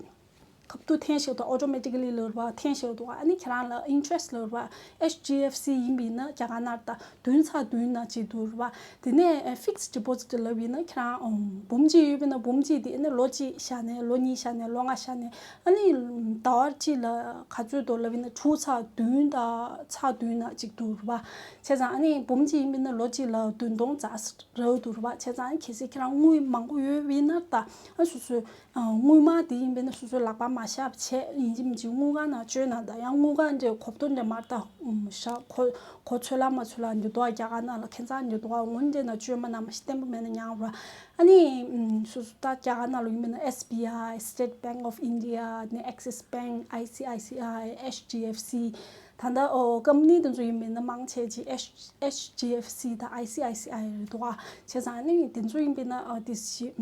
ཁ་ཐུག་འཐེན་བཞག་འདུག་ཨོ་ཊོ་མེ་ཊི་ཀ་ལི་ལབ་རེད་པ། འཐེན་བཞག་འདུག་ཨ་ནི་ཁྱེད་རང་ལ་ཨིན་ཊི་རེ་སི་ཊི་ལབ་རེད་པ། ཨེཆ་ཌི་ཨེཕ་སི་ཡིན་པ་ཡིན་ན་རྒྱ་གར་ནང་ད་བདུན་ཚེག་བདུན་ནང་གཅིག་འདུག་རེད་པ། དེ་ནས་ཕིག་སི་ཌི་པོ་ཟིཊ་ལབ་ཡིན་ན་ཁྱེད་རང་འབུམ་གཅིག་ཡོད་པ་ཡིན་ན་འབུམ་གཅིག་དེ་ཨ་ནི་ལོ་གཅིག་བཞག་ནས་ལོ་གཉིས་བཞག་ནས་ལོ་ལྔ་བཞག་ནས་ཨ་ནི་ཟླ་བ་གཅིག་ལ་ག་ཚོད་འདུག་ལབ་ཡིན་ན་དྲུག་ཚེག་བདུན་དང་ཚེག་བདུན་ནང་གཅིག་འདུག་རེད་པ། བྱས་ཙང་ཨ་ནི་འབུམ་གཅིག་ཡིན་པ་ཡིན་ན་ལོ་གཅིག་ལ་བདུན་སྟོང་ཙམ་རག་འདུག་རེད་པ། བྱས་ཙང་གལ་སྲིད་ཁྱེད་རང་དངུལ་མང་པོ་ཡོད་པ་ཡིན་ན་ད་ཨ་སོ་སོའི་ཨ་དངུལ་སྨར་དེ་ཡིན་པས་ན་སོ་སོའི་ལག་པ་མ་བཞག་པ་བྱས་ཡིན་གཅིག་མིན་གཅིག་དངུལ་ཁང་ནང་བཅོལ་ན་ད་ཡང་དངུལ་ཁང་འདྲའི་གོ་བརྡ་འདྲ་མར་ད་ཨུམ་བཞག་གོ་གོ་ཚོད་ལ་མ་ཚོད་ལ་འདི་དོ་རྒྱ་གར་ནང་ལ་ཁྱད་མཚར་འདི་དོ་འོན་འདྲ་ན་བཅོལ་མ་ན་མ་ཤི་བརྟན་པོ་མེད་ན་ཉང་ར། ཨ་ནི་ཨུམ་སོ་སོ་ད་རྒྱ་གར་ནང་ལ་ཡིན་པས་ན་ཨེསི་བི་ཨའི། State Bank of India ནི་ཨེག་སིས་བེང་། ཨའི་སི་ཨའི་སི་ཨའི། ཨེཆ་ཌི་ཨེཕ་སི། ད་ལྟ་ཨོ་ཀམ་པ་ནི་དེ་ཚོ་ཡིན་པས་ན་མང་ཆེ་ཅིག་ཨེཆ་ཨེཆ་ཌི་ཨེཕ་སི་དང་ཨའི་སི་ཨའི་སི་ཨའི་རེད་འདུག་ཨ། བྱས་ཙང་ཨ་ནི་དེ་ཚོ་ཡིན་པས་ན་ཨ་ཏི་ཞིག་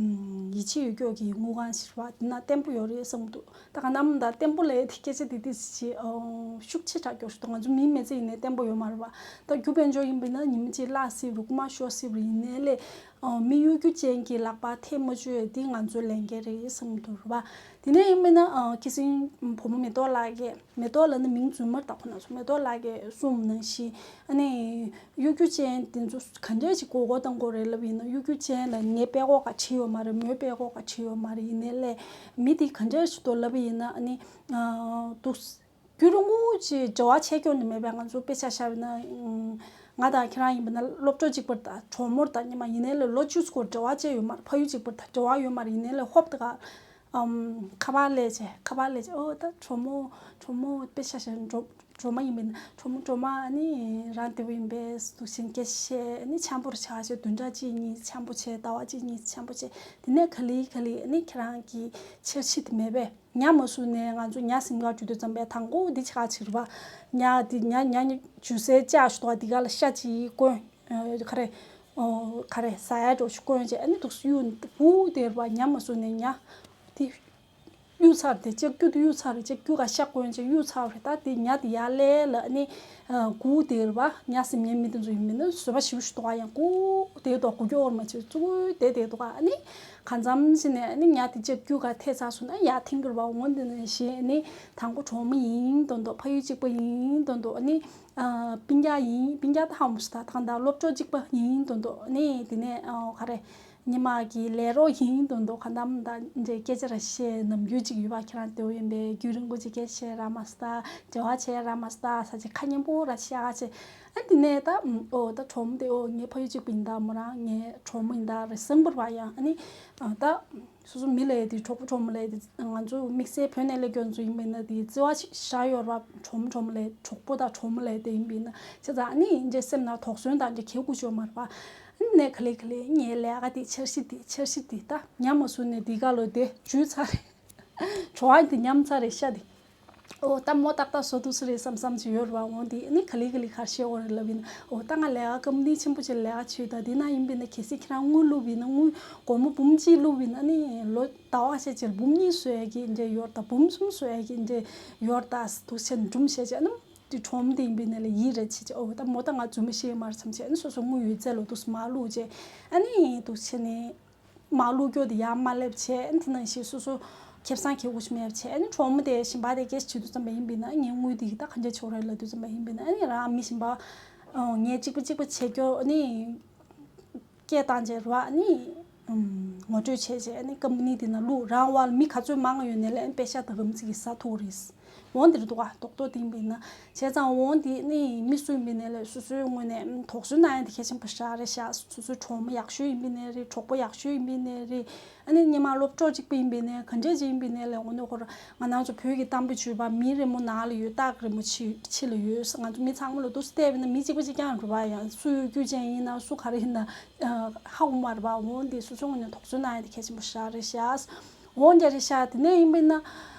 ཡིད་ཆེས་ཡོད་ཀྱོག་གི་དངུལ་ཁང་ཞིག་རེད་པ། དེ་ན་བརྟན་པོ་ཡོད་རེད་བསམ་འདུག་ད་ག་ནམ་ད་བརྟན་པོ་ལས་དེ་སྐད་ཆ་དེ་ཏི་ཞིག་ཤུགས་ཆེ་དྲགས་ཀྱོག་ཞིག་འདུག་ང་ཚོ་མི་མི་ཚེ་ཡིན་ནའི་བརྟན་པོ་ཡོད་མ་རེད་པ། ད་རྒྱུ་དཔལ་འབྱོར་ཡིན་པས་ན་ཉི་མ་གཅིག་བརླག་སྲིད་རུ་རྐུ་མ་ཤོར་སྲིད་རུ་ཡིན་ནའི་ལས། ཨ་མི་གཡོ་སྒྱུ་ཅན་གྱི་ལག་པར་ཐེ་མ་བཅུག་ཡ་འདི་ང་ཚོའི་ལས་འགན་རེད་བསམ་གྱི་འདུག་རེད་པ། དེ་ནས་ཡིན་པས་ན་ཨ་ཁ་སང་བུ་མོ་མེ་ཏོག་ལགས་ཀྱིས། མེ་ཏོག་ལབ་ན་མིང་རྫུན་མ་རེད་ད། ཁོ་ན་ཚོ་མེ་ཏོག་ལགས་ཀྱིས་གསུངས་ནང་བཞིན། ཨ་ནི་གཡོ་སྒྱུ་ཅན་དེ་ཚོ་ག་འདྲ་ཞིག་མགོ་སྐོར་གཏོང་དགོས་རེད་ལབ་ཡིན་ན། གཡོ་སྒྱུ་ཅན་ལ་ངའི་དཔྲལ་ཀོག་ག་བྲིས་ཡོད་མ་རེད། མོའི་དཔྲལ་ཀོག་ག་བྲིས་ཡོད་མ་རེད། ཡིན་ནའི་ལས་མི་དེ་ག་འདྲ་ཞིག་འདུག་ལབ་པ་ཡིན་ན། ཨ་ནི་ཨ་འདུག་རྒྱུན་རིང་པོ་ཅིག་འབྲེལ་བ་བྱས་ཀྱང་ནི་མེད་པས། ང་ཚོ་དཔེ་ཆ་བཞག་པ་ཡིན་ན། ང་དང་ཁྱེད་རང་ཡིན་པ་ན་སློབ་གྲོགས་གཅིག་པ་དང་གྲོགས་མོ་དང་། ཉི་མ་ཡིན་ནའི་ལས་ལོ་བཅུ་སྐོར་འབྲེལ་བ་བྱས་ཡོད་མ་རེད། ཕ་ཡུལ་གཅིག་པ་དང་འབྲེལ་བ་ཡོད་མ་རེད། ཡིན་ནའི་ལས་ཧོབ་ཏེ་ག་ཨམ། ཁ་པར་སླེབས་བྱས། ཁ་པར་སླེབས་བྱས། ཨོ་ད་གྲོགས་མོ། གྲོགས་མོ་དཔེ་ཆ་བཞག་ན་གྲོགས་གྲོགས་མོ་ཡིན་པ་ཡིན་ན། གྲོགས་མོ། གྲོགས་མོ། ཨ་ནི་རང་བདེ་པོ་ཡིན་པས། འདུག་སེ་སྐད་ཆ་བཤད། ཨ་ནི་འཆམ་པོ་རེ་བྱས་བྱས། བདུན་ཕྲག་གཅིག་གཉིས་འཆམ་པོ་བྱས། ཟླ་བ་གཅིག་གཉིས་འཆམ་པོ་བྱས། དེ་ནས་ག་ལེ་ག་ལེ་ཨ་ནི་ཁྱེད་རང་གི་འཆར་གཞི་དེ་མེད་པས། ཉ་མ་ཟུག་ནས་ང་ཚོ་ཉ་ཟིན་ག་འཇུ་དུས་ཙམ་པས། དང་པོ་འདི་ཆ་ཆེ་རེད་པ། ཉ་དེ་ཉ་ཉ་ཉ་འཇུ་སའི་ལྕགས་ཞིག་འདུག་པ། འདི་ག་ལ་ཤ་གཅིག་བསྐོན། ཨ་ག་རེ། ཨོ་ག་རེ་ཟ་ཡ་འདྲ་ཞིག་བསྐོན་བྱས། ཨ་ནི་འདུག་སེ་གཡུག་བུ་དེ་རེད་པ། ཉ་མ་ཟུག་ནས་ཉ་དེ་གཡུག་ཚར་ཏེ། ལྕགས་ཀྱུ་དེ་གཡུག་ཚར་རེད། ལྕགས་ཀྱུ་ག་ཤ་བསྐོན་བྱས་གཡུག་ཚར་རེད། ད་དེ་ཉ་དེ་ཡར་སླེབས་ལ་ཨ་ནི་སྒུག་བསྡད་རེད་པ། ཉ་ཟིན་མཁན་མི་དེ་ཚོ་ཡིན་པས་ན་བཟོད་པ་ཞེ་པོ་ཞིག་འདུག་ག་ཡང་སྒུག་བསྡད་འདུག་སྒུག་རྒྱུ་འོར་མ་བྱེད་ཙུག་བསྡད་བསྡད་འདུག་ག་ཨ་ནི་གང་འཚམ་ཞིག་ནས་ཨ་ནི་ཉ་དེ་ལྕགས་ཀྱུ་ག་ཐེབས་ཚར་སོང་ན། ཡར་འཐེན་གྱི་རེད་པ། འོ་འདི་ནས་བཞིན་ཨ་ནི་དང་པོ་གྲོགས་མོ་ཡིན་མདོག་མདོག་ཕ་ཡུལ་གཅིག་པ་ཡིན་མདོག་མདོག་ཨ་ནི་ཨ་སྤུན་ཀྱག་ཡིན། སྤུན་ཀྱག་ད་ཧ་མ་སོང་ད། ད་ལྟ་སློབ་གྲོགས་གཅིག་པ་ཡིན་མདོག་མདོག་ཨ་ནི་དེ་ནས་ཨ་ག་རེ། ཉི་མ་གི་ལས་རོགས་ཡིན་མདོག་མདོག་གང་འཚམ་ད་འདྲའི་སྐད་ཆ་ར་བཤད། ནམ་རྒྱུན་གཅིག་ཡོད་པ། ཁྱེད་རང་བདེ་པོ་ཡིན་པས། རྒྱུན་རིང་པོ་ཅིག་སྐད་ཆ་བཤད་ར་མ་སྟ། འབྲེལ་བ་བྱས་ར་མ་སྟ། ས་ཆ་ཁ་སྙན་པོ་ར་བཤད་བྱས། ཨ་དེ་ནས་ད་ཨོ་ད་གྲོགས་མོ་དེ། ཨོ་ངའི་ཕ་ཡུལ་གཅིག་པ་ཡིན་ད། མོ་རང་ངའི་གྲོགས་མོ་ཡིན་ད་རེད་བསམ་པ་རེད་པ། ཡང་ཨ་ནི་ཨ་ད་སོ་སོ་མི་ལབ་ཡ་དེ། གྲོགས་པོ་གྲོགས་མོ་ལབ་ཡ་དེ་ང་ཚོ་དམིགས་བསལ་བོད་ནས་སླེབས་མཁན་ཚོ་ཡིན་པས་ན། དེ་བརྩི་བ་ཞིག་བཞག་ཡོད་རེད་པ། གྲོགས་མོ་གྲོགས་མོ་ལབ། གྲོགས་པོ་དང་གྲོགས་མོ་ལབ་དེ་ཡིན་པས་ན། བྱས་ཙང་ཨ་ནི་འདྲའི་སེམས་ནང་དོགས་ཟོན་དང་འདྲ་གལ་དགོས་ཅིག་ཡོད་མ་རེད་པ། ཨ་ནི་ག་ལེ་ག་ལེ་ངའི་ལས་ཀ་དེ། འཆར་གཞི་དེ། འཆར་གཞི་དེ་ད་ཉ་མ་ཟུག་ནས་འདི་ག་ལོ་དེ་འཇུས་ཚར་རེད། གྲོགས་པོ་དེ་ཉམས་ཚར་རེད། ཤ་དེ། ཨོ་ད་མོ་ཏག་ཏག་བཟོ་ཐུབ་ས་རེད་བསམ་བསམ་ཅིག་ཡོད་རེད་པ། འོ་དེ་ཨ་ནི་ག་ལེ་ག་ལེ་ག་རེ་བཤད་དགོས་རེད་ལབ་ཡིན་ན། ཨོ་ད་ང་ལས་ཀ་ཀམ་པ་ནི་ཆེན་པོ་ཅིག་ལ་ལས་ཀ་བྱེད་ད། དེ་ན་ཡིན་པས་ན་གལ་སྲིད་ཁྱེད་རང་དངུལ་བླུགས་པ་ཡིན་ན། དངུལ་སྒོར་མོ་འབུམ་གཅིག་བླུགས་པ་ཡིན་ན་ཨ་ནི་ལོ་ཟླ་བ་ཁ་ཤས་ཅིག་འབུམ་གཉིས་བཟོ་ཡ་གི་འདྲ་ཡོད་ད། འབུམ་གསུམ་བཟོ་ཡ་གི་འདྲ་ཡོད་ད། འདུག་སེ་བྱས་ནས་སྒྲུང་བཤད་བྱས། ཨ་ནི་དེ་གྲོགས་མོ་དེ་ཡིན་པས་ན་ལ་ཡིད་རེ་ཆེས་བྱས། ཨོ་ད་མོ་ད་ང་རྫུན་མ་བཤད་མ་རེད་བསམ་བྱས། ཨ་ནི་སོ་སོ་དངུལ་ཡོད་ཚད་ལོ་འདུག་སེ་མར་བླུགས་བྱས། ཨ་ནི་འདུག་སེ་བྱས་ནས་མར་བླུགས་རྒྱུ་དེ་ཡར་མར་སླེབས་བྱས། ཨ་ནི་དེ་ནང་བཞིན་སོ་སོ་ཁེ་བཟང་གལ་དགོས་ཅིག་མེད་བྱས། ཨ་ནི་གྲོགས་མོ་དེ་གཞན་པ་དེ་སྐད་ཆ་དྲིས་དུས་ཙམ་པ་ཡིན་པས་ན། ངའི་དངུལ་དེ་ད་ག་འདྲ་བྱེད་དགོས་རེད་ལབ་དུས་ཙམ་པ་ཡིན་པས་ན། ཨ་ནི་རང་མི་གཞན་པ་ངའི་གཅིག་པ་གཅིག་པ་བྱེད་རྒྱུ་ཨ་ནི་སྐད་བཏང་བྱས་རེད་པ། ཨ་ནི་ངོ་སྤྲོད་བྱས་བྱས། ཨ་ནི་ཀམ་པ་ནི་དེ་ནང་བླུགས། རང་དབར་ལ་མི་ག་ཚོད་མང་ཡོད་ནའི་ལས་ཨ་ནི་པེ་ཤ་དང་རིན་མེད་ཀྱི་ཟ་ཐུབ་རེད། འོ་འདིར་འདུག་ག་རྡོག་རྡོག་དེ་ཡིན་པས་ན། བྱས་ཙང་འོ་འདི་ནི་མི་སུ་ཡིན་པས་ནའི་ལས་སོ་སོའི་ངོས་ནས་དོགས་ཟོན་གནང་ཡ་དེ་གལ་ཆེན་པོ་ཞེ་དྲག་རེད་ཤག་སོ་སོའི་གྲོགས་མོ་ཡག་ཤོས་ཡིན་པས་ནའི་རེད། གྲོགས་པོ་ཡག་ཤོས་ཡིན་པས་ནའི་རེད། ཨ་ནི་སྔོན་མ་སློབ་གྲོགས་གཅིག་པ་ཡིན་པས་ནའི། ག་འདྲས་ཅིག་ཡིན་པས་ནའི་ལས། འོ་ནི་ཁོ་རང་ང་རང་ཚོ་བོད་ཀྱི་གཏམ་དཔེ་བརྗོད་པ། མིའི་རི་མོ་ནགས་ལ་ཡོད། སྟག་གི་རི་མོ་ཕྱི་ཕྱི་ལ་ཡོད། ང་ཚོ་མི་ཚང་མ་ལ་འདུག་སེ་བལྟས་པས་ན་མི་གཅིག་པ་གཅིག་རྐྱང་རེད་པ། ཡང་སུ་གཡོ་སྒྱུ་ཅན་ཡིན་ན་སུ་ག་རེ་ཡིན་ན་ཧ་གོ་མ་རེད་པ། འོ་འདི་སོ་སོའི་ངོས་ནས་དོགས་ཟོན་གནང་ཡ་དེ་གལ་ཆེན་པོ་ཞེ་དྲག་རེད་ཤག་འོ་འདི་རེད་ཤག་དེ་ནས་ཡིན་པས་ན།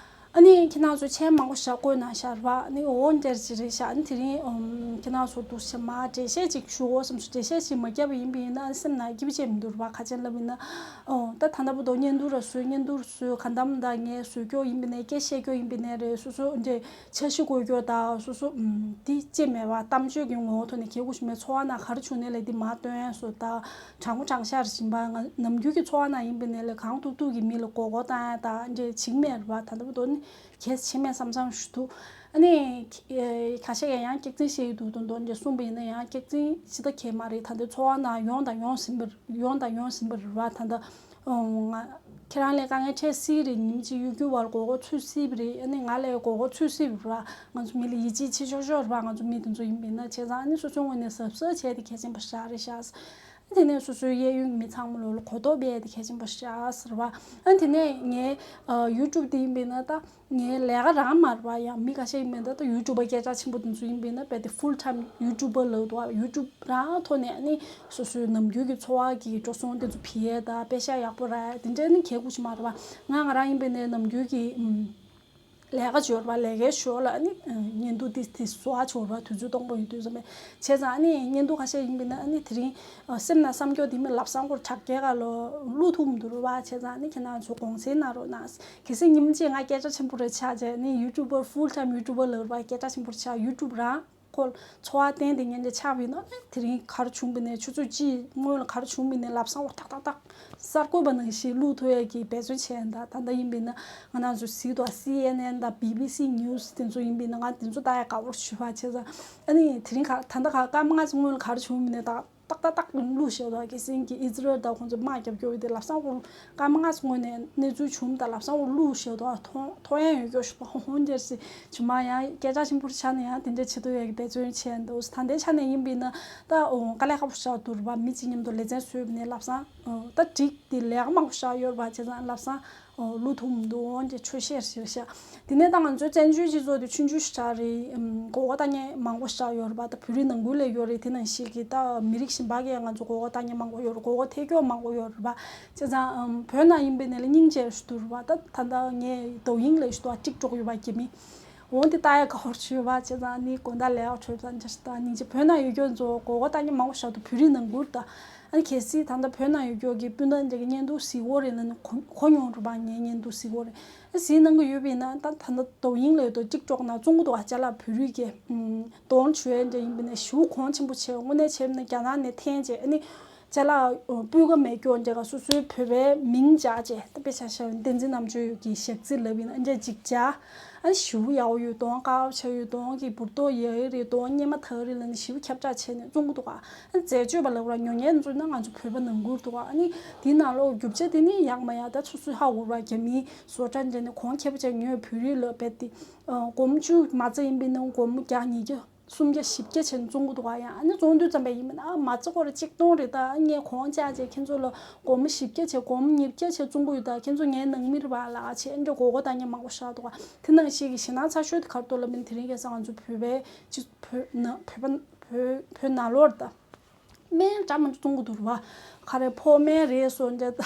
ཨ་ནི་ཁྱེད་རང་ཚོ་མཆན་མང་པོ་ཞིག་བཀོད་གནང་ཤག་རེད་པ། ཨ་ནི་འོ་འདི་ཅིག་རེད་ཤག་ཨ་ནི་དེ་རིང་ཨམ་ཁྱེད་རང་ཚོ་འདུག་སེ་མར་འགྲེལ་བཤད་ཅིག་ཞུ་དགོས་བསམ་སོང་། འགྲེལ་བཤད་ཅིག་མ་བརྒྱབ་པ་ཡིན་པས་ན་ཨ་ནི་སེམས་ནང་སྐྱིད་པོ་བྱས་མི་འདུག་རེད་པ། ག་ཅི་ལབ་ཡིན་ན། ཨོ་ད་ད་ལྟ་བར་དུ་བརྙན་ཐུང་ར་བཟོས། བརྙན་ཐུང་ར་བཟོས། གང་ལྟར་ད་ངས་བཟོ་རྒྱུ་ཡིན་པས་ན། སྐད་བཤད་རྒྱུ་ཡིན་པས་ན་རེད། སོ་སོ་འདྲ་འཆར་གཞི་འགོད་རྒྱུ་དང་། སོ་སོ་ཨམ་འདི་ཅི་མེད་པ། གཏམ་བརྗོད་ཀྱི་ངོ་བོ་ཐོག་ནས་གལ་དགོས་ཤིག་མེད། འཚོ་བ་ནང་ག་རེ་བྱུང་ནའི་ལས་འདི་མར་སྟོན་ཡ་བཟོ་དང་། དྲང་པོ་དྲང་བཞག་རེ་བྱེད་པ། ང་ནམ་རྒྱུན་གྱི་འཚོ་བ་ནང་ཡིན་པས་ན་ལས་གང་ཐུབ་ཐུབ་ཀྱིས་མི་ལ་མགོ་སྐོར་བཏང་ཡ་དང་འདྲ་བྱེད་ཀྱི་མེད་རེད་པ། ད་ལྟ་བར་དུ་ནི་གལ་ཆེ་མེད་བསམ་བསམ་ཞུ་ཐུབ། ཨ་ནི་ཁ་ཤས་ཀྱིས་ཡང་སྐྱག་རྫུན་བཤད་ཀྱི་འདུག་འདུག་འདུག་འདྲ་གསུངས་པ་ཡིན་ན་ཡང་སྐྱག་རྫུན་ཅི་ལྟར་གལ་མ་རེད། ད་ལྟ་འཚོ་བ་ནང་ཡོང་དང་ཡོང་བཞིན་པ། ཡོང་དང་ཡོང་བཞིན་པ་རེད་པ། ད་ལྟ་ང་ཁྱེད་རང་ལ་དཀའ་ངལ་འཕྲད་སྲིད་རེད། ཉིན་གཅིག་ཡོད་རྒྱུ་བར་མགོ་སྐོར་ཚུད་སྲིད་པ་རེད། ཨ་ནི་ང་ལ་མགོ་སྐོར་ཚུད་སྲིད་པ་རེད་པ། ང་ཚོ་མི་ལ་ཡིད་ཆེས་བྱེད་ཆོག་ཆོག་རེད་པ། ང་ཚོ་མི་དེ་ཚོ་ཡིན་པས་ན། བྱས་ཙང་ཨ་ནི་སོ་སོའི་ངོས་ནས་གཟབ་གཟབ་བྱས་ཏེ་གལ་ཆེན་པོ་ཞེ་དྲག་རེད་ཤག་དེ་ནས་སོ་སོའི་གཡས་གཡོན་གྱི་མི་ཚང་མ་ལོ་ལ་གོ་རྟོགས་སྤེལ་ཏེ་གལ་ཆེན་པོ་ཞེ་དྲག་ཟེར་བ། ཨ་དེ་ནས་ངའི་ཨ་ཡུ་ཊུབ་དེ་ཡིན་པས་ན་ད་ངའི་ལས་ཀ་རང་མ་རེད་པ། ཡང་མི་ཁ་ཤས་ཡིན་པས་ན་ད་ཡུ་ཊུབ་པ་སྐད་གྲགས་ཆེན་པོ་དེ་ཚོ་ཡིན་པས་ན་རྦད་དེ་ཧྥུལ་ཊའིམ་ཡུ་ཊུབ་པ་ལབ་འདུག་ཡུ་ཊུབ་རང་ཐོག་ནས་ཨ་ནི་སོ་སོའི་ནམ་རྒྱུན་གྱི་འཚོ་བ་གི་འགྲོ་སོང་དེ་ཚོ་ཕུལ་ཡས་དང་པེ་ཤ་ཡག་པོ་རག་ཡས་དེ་འདྲ་ནི་གལ་དགོས་ཤིག་མ་རེད་པ། ང་ང་རང་ཡིན་པས་ན་ནམ་རྒྱུན་གྱི་ཨམ། ལས་ཀ་འབྱོར་བ་ལས་ཀའི་ཞོར་ལ་ཨ་ནི་བརྙན་ཐུང་ཏིས་ཏིས་བཟོ་བ་འབྱོར་བ་དུས་ཚོད་སྟོང་པ་ཡོད་དུས་ཙམ་པས། བྱས་ཙང་ཨ་ནི་བརྙན་ཐུང་ཁ་ཤས་ཡིན་པས་ན་ཨ་ནི་དེ་རིང་སེམས་ནང་བསམ་སྐྱོ་དེ་མི་ལབ་སང་སྐོར་དྲག་སྐྱེལ་ག་ལོ་བླུག་ཐུབ་མི་འདུག་རེད་པ། བྱས་ཙང་ཨ་ནི་ཁྱེད་རང་ཚོ་དགོངས་སེལ་གནང་རོགས་གནང་། གལ་སྲིད་ཉིན་གཅིག་ང་སྐད་གྲགས་ཆེན་པོ་རེ་ཆགས་བྱས་ཨ་ནི་ཡུ་ཊུབ་པར་ཧྥུལ་ཊའིམ་ཡུ་ཊུབ་པར་ལབ་རེད་པ། སྐད་གྲགས་ཆེན་པོ་རེ་ཆགས་ཡུ་ཊུབ་རང་ ཁོ་འཚོ་བ་བརྟེན་ཏེ་ཉན་ཆ་ཆགས་པ་ཡིན་ན། ཨ་ནི་དེ་རིང་ག་རེ་བྱུང་བ་ཡིན་ནའི་ཆུ་ཚོད་གཅིག་སྔོན་ལ་ག་རེ་བྱུང་བ་ཡིན་ནའི་ལམ་སང་འོ་ཏག་ཏག་ཏག་གསར་འགོད་པ་ནང་བཞིན་བླུག་ཐུབ་ཡས་ཀྱི་འབད་བརྩོན་བྱས་ཡིན། ད་ད་ལྟ་ཡིན་པ་ཡིན་ན་ང་རང་ཚོ་གཟིགས་འདུག། སི་ཨེན་ཨེན་དང་བི་བི་སི་ནིའུ་སི་དེ་ཚོ་ཡིན་པ་ཡིན་ན། ང་དེ་ཚོ་ལྟ་ཡ་དགའ་པོ་བྱུང་བ་བྱས་ཙང་། ཨ་ནི་དེ་རིང་ག་ད་ལྟ་ག་སྐར་མ་ལྔ་ཙམ་སྔོན་ལ་ག་རེ་བྱུང་བ་ཡིན་ནའི་ད། ཏག་ཏག་ཏག་བླུགས་བཞག་འདུག། ཁ་སང་གི་ཨི་ཛི་རལ་དང་ཁོང་ཚོ་དམག་རྒྱབ་སྐྱོར་ཡོད་དེ་ལབ་སང་འོ་སྐར་མ་ལྔ་ཙམ་སྔོན་ནས་གནས་ཚུལ་བྱུང་། ད་ལབ་སང་འོ་བླུགས་བཞག་འདུག། མཐོང་མཐོང་ཡ་ཡོད་སྐྱོ་ཞིག་འདུག། འོ་འདིར་སི་ཇི་མ་ཡང་སྐད་ཆ་ཆེན་པོ་ཆགས་ནས་ཡང་དེ་འདྲ་བྱེད་ཐུབ་ཡ་གི་འབད་བརྩོན་བྱས་འདུག། ད་ལྟའི་ཆ་ནས་ཡིན་པ་ཡིན་ན་ད་འོ་དཀའ་ལས་ཁག་པོ་ཞིག་འདུག་རེད་པ། མི་གཅིག་མཉམ་དུ་ལེ་ཚན་བཟོས་པ་ནས་ལབ་སང་འོ་ད་འགྲིག་དེ་ལས་ཀ་མང་པོ་ཞིག་ཡོད་རེད་པ། བྱས་ཙང་ལབ་སང་། ཨོ། བླུག་ཐུབ་མི་འདུག། འོན་ཏེ་ཆོས་བཤད་ཞིག་བཤད། དེ་ནས་ད་ང་ཚོའི་བཙན་བྱོལ་སྤྱི་ཚོགས་དེ་ཆུང་ཆུང་ཞིག་རེད། ཨམ། མགོ་སྐོར་གཏོང་མཁན་མང་པོ་ཞིག་ཡོད་རེད་པ། ད་བོད་རིགས་ནང་ཁུལ་ལ་ཡོད་རེད། དེ་ནང་བཞིན་གྱི་ད་མི་རིགས་གཞན་པ་གིས་ང་ཚོ་མགོ་སྐོར་གཏོང་མཁན་མང་པོ་ཡོད་རེད། མགོ་སྐོར་ཐེབས་མཁན་མང་པོ་ཡོད་རེད་པ། བྱས་ཙང་ཨམ། བོད་ནང་ཡིན་པ་ཡིན་ནའི་སྙིང་རྗེ་ཞིག་འདུག་རེད་པ། ད་ད་ལྟ་ངས་དོ་དབྱིངས་ལ་ཞུ་དོ་ཀྲིག་ཀྲོག་ཡོད་པ་རྒྱ་མི། འོན་ཏེ་ལྟ་ཡ་དགའ་པོ་བྱུང་བ། བྱས་ཙང་ནི་དགོང་དག་ལས་ཀ་འཕྲོད་ཙང་འདྲ་ཞིག་ད་སྙིང་རྗེ། བོད་ནང་ཡོད་རྒྱུ་ཚོ་མགོ་སྐོར་གཏོང་མཁན་མང་པོ་ཞིག་འདུག། བོད་རིགས་ནང་ཁུལ་ད། ཨ་ནི་གལ་སྲིད་ད་ལྟ་བོད་ནང་ཡོད་རྒྱུ་གི་སྤུན་ཟླ་འདྲ་གི་བརྙན་ཐུང་གཟིགས་ཀྱི་ཡོད་རེད་ལབ་ན། གོ་གོ་མྱོང་རེད་པ། ངའི་བརྙན་ཐུང་གཟིགས་ཀྱི་ཡོད་རེད། ཨ་གཟིགས་གནང་གི་ཡོད་པ་ཡིན་ན་ད་ད་ལྟ་དོ་དབྱིངས་ལ་ཡོད་དོ་ཀྲིག་ཀྲོག་ནང་བཙོང་གི་འདུག་ག་ཅ་ལག་བོད་རིགས་ཀྱི་ཨམ། གདོང་བྱུག་ཡ་འདྲ་ཡིན་པ་ཡིན་ན་ཞེ་པོ་གོང་ཆེན་པོ་བྱས། དངོས་གནས་བྱས་པ་ཡིན་ན་རྒྱ་ནག་ནས་འཐེན་བྱས། ཨ་ནི་ཅ་ལག་སྤུས་ཀ་མེད་རྒྱུ་འདྲ་ག་སོ་སོའི་བོད་པའི་མིང་བཞག་བྱས། ད་དཔེ་ཆ་བཞག་ན་བསྟན་འཛིན་རྣམ་དཔྱོད་ཀྱི་ཞག་རྩི་ལབ་ཡིན་ན་འདྲ་ཅིག་བྱས། ཨ་ཞེ་པོ་ཡག་པོ་ཡོད། གདོང་དཀར་པོ་ཆགས་ཡོད། གདོང་གི་འབུར་ཏོག་ཡག་གི་རེད། གདོང་གཉེར་མ་དག་གི་རེད་ལབ་ནས་ཞེ་པོ་ཁྱབ་བསྒྲགས་བྱས་ནས་བཙོང་གི་འདུག་ག་ཨ་འཛད་སྤྱོད་པ་ལབ་ར་ཉོ་མཁན་ཚོ་ན་ང་ཚོ་བོད་པ་ནང་ཁུལ་འདུག་ག་ཨ་ནི་དེའི་ནང་ལོགས་རྒྱུ་ཆ་དེ་ནི་ཡག་མ་ཡག་ད་སོ་སོས་ཧ་གོ་ར། རྒྱ་མིའི་བཟོ་གྲྭ་འདྲ་ནས་གོང་ཁེ་པོ་བྱས་ཉོས། བོད་རིགས་ལ་རྦད་དེ་སྒོར་མོ་བཅུ་མ་རྩ་ཡིན་པ་ཡིན་ན་སྒོར་མོ་བརྒྱ་ཉིས་བརྒྱ། སུམ་བརྒྱ་བཞི་བརྒྱ་བྱས་ནས་བཙོང་གི་འདུག་ག་ཡང་ཨ་ནི་བཙོང་དུས་ཙམ་པ་ཡིན་པ་ན་ཨ་མ་རྩ་སྐོར་ར་གཅིག་སྟོང་རེད། ད་ངས་གོང་བཅག་བྱས་ཁྱེད་ཚོ་ལ་སྒོར་མོ་བཞི་བརྒྱ་བྱས་སྒོར་མོ་ཉིས་བརྒྱ་བྱས་བཙོང་གི་ཡོད། ད་ཁྱེད་ཚོ་ངའི་ནང་མི་རེད་པ་ལབ་བྱས་འདྲ་མགོ་སྐོར་གཏོང་མཁན་མང་པོ་ཞིག་འདུག་ག་དེ་ནང་བཞིན་གྱི་ཞེད་སྣང་ཚ་ཤོས་དེ་ག་རེ་འདུག་ལབ་ན། དེ་རིང་ཁ་སང་ང་ཚོ་བོད་པའི་སྤྱི་བོད་ན་བོད་པ་བོད་བོད་ནང་ལོགས་ད། སྨན་འདྲ་མི་འདྲ་བཙོང་གི་འདུག་རེད་པ། ག་རེ་ཕོ་སྨན་རེད་ཟེར་འདྲ་ད།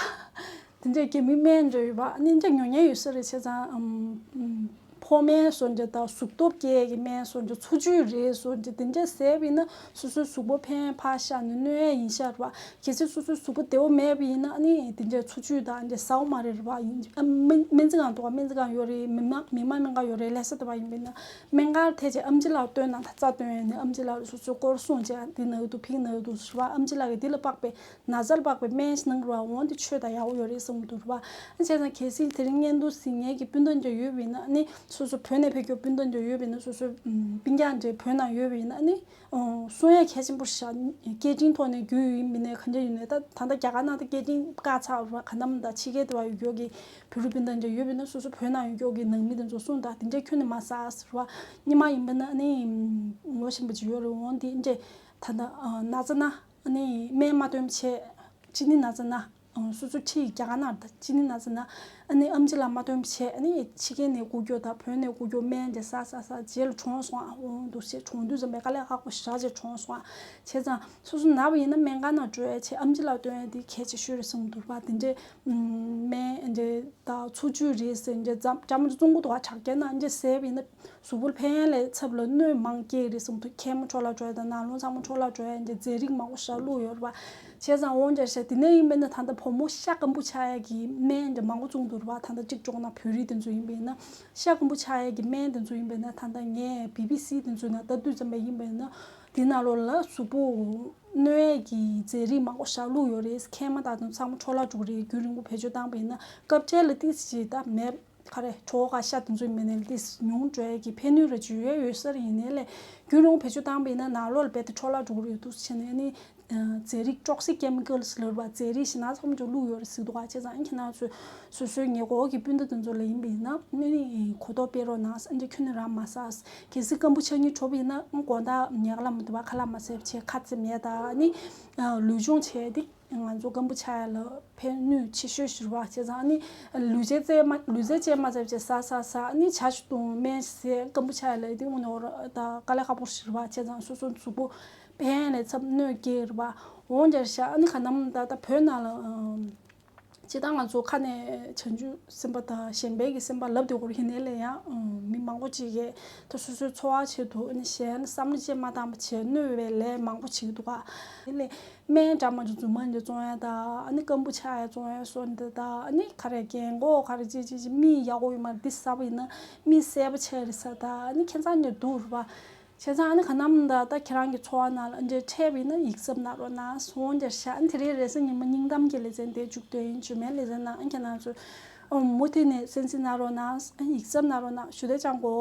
དེ་འདྲའི་རྒྱ་མི་སྨན་འདྲ་ཡོད་པ། ཨ་ནི་འདྲ་ཉོ་མཁན་ཡོད་ས་རེད། བྱས་ཙང་ཨམ། ཨམ། ཕོ་སྨན་ཟེར་འདྲ་ད། གཟུགས་སྟོབས་སྐྱེད་ཀྱི་སྨན་ཟེར་འདྲ། འཚོ་བཅུད་རེད་ཟེར་འདྲ། དེ་འདྲ་ཟས་པ་ཡིན་ན་སོ་སོའི་གཟུགས་པོ་ཕན་ཕར་བཞག་ནས་གནོད་ཡ་ཡིན་ཤག་རེད་པ། གལ་སྲིད་སོ་སོའི་གཟུགས་པོ་བདེ་པོ་མེད་པ་ཡིན་ན་ཨ་ནི་དེ་འདྲའི་འཚོ་བཅུད་དང་འདྲ་ཟ་འོ་མ་རེད་རེད་པ། ཡིན་ཨ་སྨན་སྨན་རྩིས་ཁང་འདུག་ག་སྨན་རྩིས་ཁང་ཡོད་རེད། མི་མང་མི་མང་སྨན་ཁང་ཡོད་རེད། ལྷ་ས་དེ་པ་ཡིན་པ་ཡིན་ན། སྨན་ཁང་ཐད་ཆེ་ཨམ་ཆི་ལགས་སྟོན་ན་ད་རྩ་སྟོན་ཡ་ནི་ཨམ་ཆི་ལགས་སོ་སོའི་སྐོར་གསུངས་བྱས་འདི་ན་འདུག་ཕིག་ན་འདུག་ཟེར་བ། ཨམ་ཆི་ལགས་ཀྱིས་འདི་ལ་དཔག་པའི་ན་ཚ་ལ་དཔག་པའི་སྨན་ཞིག་གནང་རུ་བ་འོང་དེ་ཆོས་དང་ཡག་པོ་ཡོད་རེད་བསམ་གྱི་འདུག་རུ་བ། ཨ་བྱས་ཙང་གལ་སྲིད་དེ་རིང་བརྙན་ཐུང་གཟིགས་མཁན་གྱི་སྤུན་ཟླ་འདྲ་ཡོད་པ་ཡིན་ན་ནི་སོ་སོ་བོད་ནས་ཕེབས་མཁན་སྤུན་ཟླ་འདྲ་ཡོད་པ་ཡིན་ན་སོ་སོའི་སྤུན་ཀྱག་འདྲ་བོད་ནང་ཡོད་པ་ཡིན་ན་ནི། གསུང་ཡ་གལ་ཆེན་པོ་ཞིག་སྐད་འཕྲིན་ཐོག་ནས་བརྒྱུད་ཡོད་ཡིན་མིན་ནས་ག་འདྲ་ཡིན་ནས་ད་ད་ལྟ་རྒྱ་གར་ནང་ད་སྐད་འཕྲིན་བཀག་ཚར་བ་ག་ནམ་ད་ཕྱི་རྒྱལ་དུ་བ་ཡོད་རྒྱུ་གི་བོད་རིགས་སྤུན་ཟླ་འདྲ་ཡོད་པ་ཡིན་ན་སོ་སོ་བོད་ནང་ཡོད་རྒྱུ་གི་ནང་མི་དེ་ཚོ་གསུང་ད་དེ་འདྲ་ཁྱོན་ནས་མ་ཟ་ཟེར་བ། སྔོན་མ་ཡིན་པ་ན་ནི་ངོ་ཤེས་པ་ཅིག་ཡོད་རེད། འོང་དེ་འདྲ་ད་ད་ན་ཚ་ན་ནི་སྨན་མ་སྟོན་བྱས་ཅི་ནི་ན་ཚ་ན། སོ་སོ་ཁྲིད་རྒྱ་གར་ནང་ད་ཅི་ནི་ན་ཚ་ན་ཨ་ནི་ཨམ་ཆི་ལགས་མ་སྟོན་བྱས་ཨ་ནི་ཕྱི་རྒྱལ་ནས་བསྐུར་རྒྱུ་དང་བོད་ནས་བསྐུར་རྒྱུ་སྨན་དེ་ཟ་ཟ་ཟ་རྗེས་ལ་གྲོངས་སོང་ཨ། འོང་འདུག་ཟེར་གྲོངས་དུས་ཙམ་པའི་དཀའ་ལས་ཁག་པོ་ཞེ་དྲག་ཅིག་གྲོངས་སོང་ཨ། བྱས་ཙང་སོ་སོ་ན་བ་ཡིན་ན་སྨན་ཁང་ནང་འགྲོ་ཡ་བྱས་ཨམ་ཆི་ལགས་སྟོན་ཡ་དེ་གལ་ཆེ་ཤོས་རེད་བསམ་འདུག་པ། དེ་འདྲའི་སྨན་འདྲ་དང་འཚོ་བཅུད་རེད་ཟེར་འདྲ་འདྲ་མི་འདྲ་བཙོང་གི་འདུག་ཨ། དྲག་རྒྱལ་ནང་འདྲ་ཟས་པ་ཡིན་ན་གཟུགས་པོ་ལ་ཕན་ལས་ཚབ་ལ་གནོད་མང་སྐྱེལ་རེད་བསམ་འདུག་མཁལ་མ་འཕྲོ་བརླག་འགྲོ་ཡ་དང་ནང་རླུང་ཚང་མ་འཕྲོ་བརླག་འགྲོ་ཡ་འདྲ་རྫས་རིགས་མང་པོ་ཞིག་བླུགས་ཡོད་རེད་པ། བྱས་ཙང་འོང་འདྲ་ཤ་དེ་ནས་ཡིན་པས་ན་ད་ལྟ་བུ་མོ་ཤ་སྐམ་པོ་ཆགས་ཡ་གི་སྨན་འདྲ་མང་པོ་བཙོང་འདུག་རེད་པ། ད་ལྟ་གཅིག་ལྕོགས་ན་བོད་རིགས་དེ་ཚོ་ཡིན་པས་ན་ཤ་སྐམ་པོ་ཆགས་ཡ་གི་སྨན་དེ་ཚོ་ཡིན་པས་ན་ད་ལྟ་ངས་བི་བི་སི་དེ་ཚོ་ནང་ལྟ་དུས་ཙམ་པ་ཡིན་པས་ན་དེ་ནང་ལོགས་ལ་གཟུགས་པོ་གནོད་ཡ་གི་རྫས་རིགས་མང་པོ་ཞིག་བླུགས་ཡོད་རེད། མཁལ་མ་དང་དེ་ཚང་མ་འཕྲོ་བརླག་འགྲོ་གི་རེད། རྒྱུན་རིང་པོ་བེད་སྤྱོད་བཏང་པ་ཡིན་ན་སྐབས་འཕྲལ་ལ་ཏིས་ཅིག་ད་མེད། ག་རེ་གྲོགས་ཁ་ཤ་དེ་ཚོ་མེད་ནས་ཏིས་ཉུང་འགྲོ་ཡ་གི་ཕན་ནུས་ར་ཇུས་ཡ་ཡོད་ས་རེད། ཡིན་ནའི་ལས་རྒྱུན་རིང་པོ་བེད་སྤྱོད་བཏང་པ་ཡིན་ན་ནང་ལོགས་ལ་རྦད་དེ་འཕྲོ་བརླག་འགྲོ་གི་རེད་འདུག་ཟེར་ནས་ནི། རྫས་རིགས་ཀྲོག་སིག་ཀེ་མི་ཀལ་ཟེར་བ་རྫས་རིགས་ཞེ་དྲག་ཚང་མ་ཅིག་བླུགས་ཡོད་རེད་ཟེར་འདུག་ག་བྱས་ཙང་ཁྱེད་རང་ཚོས་སོ་སོའི་ཉེ་འཁོར་གྱི་སྤུན་ཟླ་དེ་ཚོ་ལ་ཡིན་པ་ཡིན་ན་ནི་གོ་རྟོགས་སྤེལ་རོགས་གནང་། ཨ་འདྲ་ཁྱོན་ནས་རང་མ་ཟ། གལ་སྲིད་སྐམ་པོ་ཆགས་སྙིང་བྲོ་བ་ཡིན་ན་དགོང་དག་ཉལ་ཁ་ལ་མ་ཐུབ་པ་ཁ་ལག་མ་ཟས་པ་བྱས་ཁ་རྩེ་མེད་ད་ནི་ལུས་སྦྱོང་བྱས་ཏེ། ང་ཚོ་སྐམ་པོ་ཆགས་ཡ་ལ་ཕན་ནུས་ཆེ་ཤོས་ཤིག་རེད་པ། བྱས་ཙང་ཨ་ནི་ལུས་རྩལ་རྩེད་མ་ལུས་རྩལ་རྩེད་མ་རྩེ་བྱས་ཟ་ཟ་ཟ་ཨ་ནི་ཇ་ཞིག་བཏུང་སྨན་ཞིག་ཟས་སྐམ་པོ་ཆགས་ཡ་ལ་དེ་དངོས་གནས་འོ་ར་ད་དཀའ་ལས་ཁག་པོ་ཞིག་རེད་པ། བྱས་ཙང་སོ་སོ་གཟུགས་པོ་ཕན་ལས་ཚབ་གནོད་སྐྱེལ་རེད་པ། འོང་འདྲ་ཤག་ཨ་ནི་ག་ནམ་ད་ལྟ་བོད་ནང་ལ་ཨམ། སྤྱིར་བཏང་ང་ཚོ་ཁ་ནས་བྱང་ཆུབ་སེམས་དཔའ་དང་གཞན་ཕན་གྱི་སེམས་པ་ལབ་དེ་སྐོར་ཡིན་ནའི་ལས་ཡང་ཨམ། མི་མང་པོ་ཅིག་གིས་ད་སོ་སོའི་འཚོ་བ་ཆེད་དུ་ཨ་ནི་གཞན་བསམ་བློ་ཅིག་མ་བཏང་བ་བྱས་གནོད་པའི་ལས་མང་པོ་བྱེད་ཀྱི་འདུག་ག་དེ་ལས། སྨན་འདྲ་མ་འདྲ་རྫུན་མ་འདྲ་བཙོང་ཡ་དང་ཨ་ནི་སྐམ་པོ་ཆགས་ཡ་བཙོང་ཡ་སོགས་འདི་དང་ཨ་ནི་ག་རེ་རྒན་གོག་ག་རེ་ཅི་ཅི་ཅི་མིག་ཡག་པོ་ཡོད་མ་རེད། འདི་ཟ་བ་ཡིན་ན་མིག་གསལ་པོ་ཆགས་རེད་ཟེར་དང་ཨ་ནི་ཁྱད་མཚར་འདྲ་འདུག་རེད་པ། བྱས་ཙང་ཨ་ནི་ག་ནམ་ད་ལྟ་ཁྱེད་རང་གི་འཚོ་བ་ནང་ལ་འདྲ་འཕྲད་པ་ཡིན་ན་ཡིག་ཚབ་གནང་རོགས་གནང་། འོང་འདིར་ཤ་ཨ་ནི་དེ་རིང་རེས་གཟའ་ཉི་མ་སྙིང་གཏམ་གྱི་ལེ་ཚན་དེ་མཇུག་སྡོད་ཡིན། རྗེས་མའི་ལེ་ཚན་ནང་ཨ་ཁྱེད་རང་ཚོ་ཨོ་མུ་མཐུད་ནས་གསན་གཟིགས་གནང་རོགས་གནང་། ཨ་ཡིག་ཚབ་གནང་རོགས་གནང་ཞུ་བདེ་ཅང་གོ།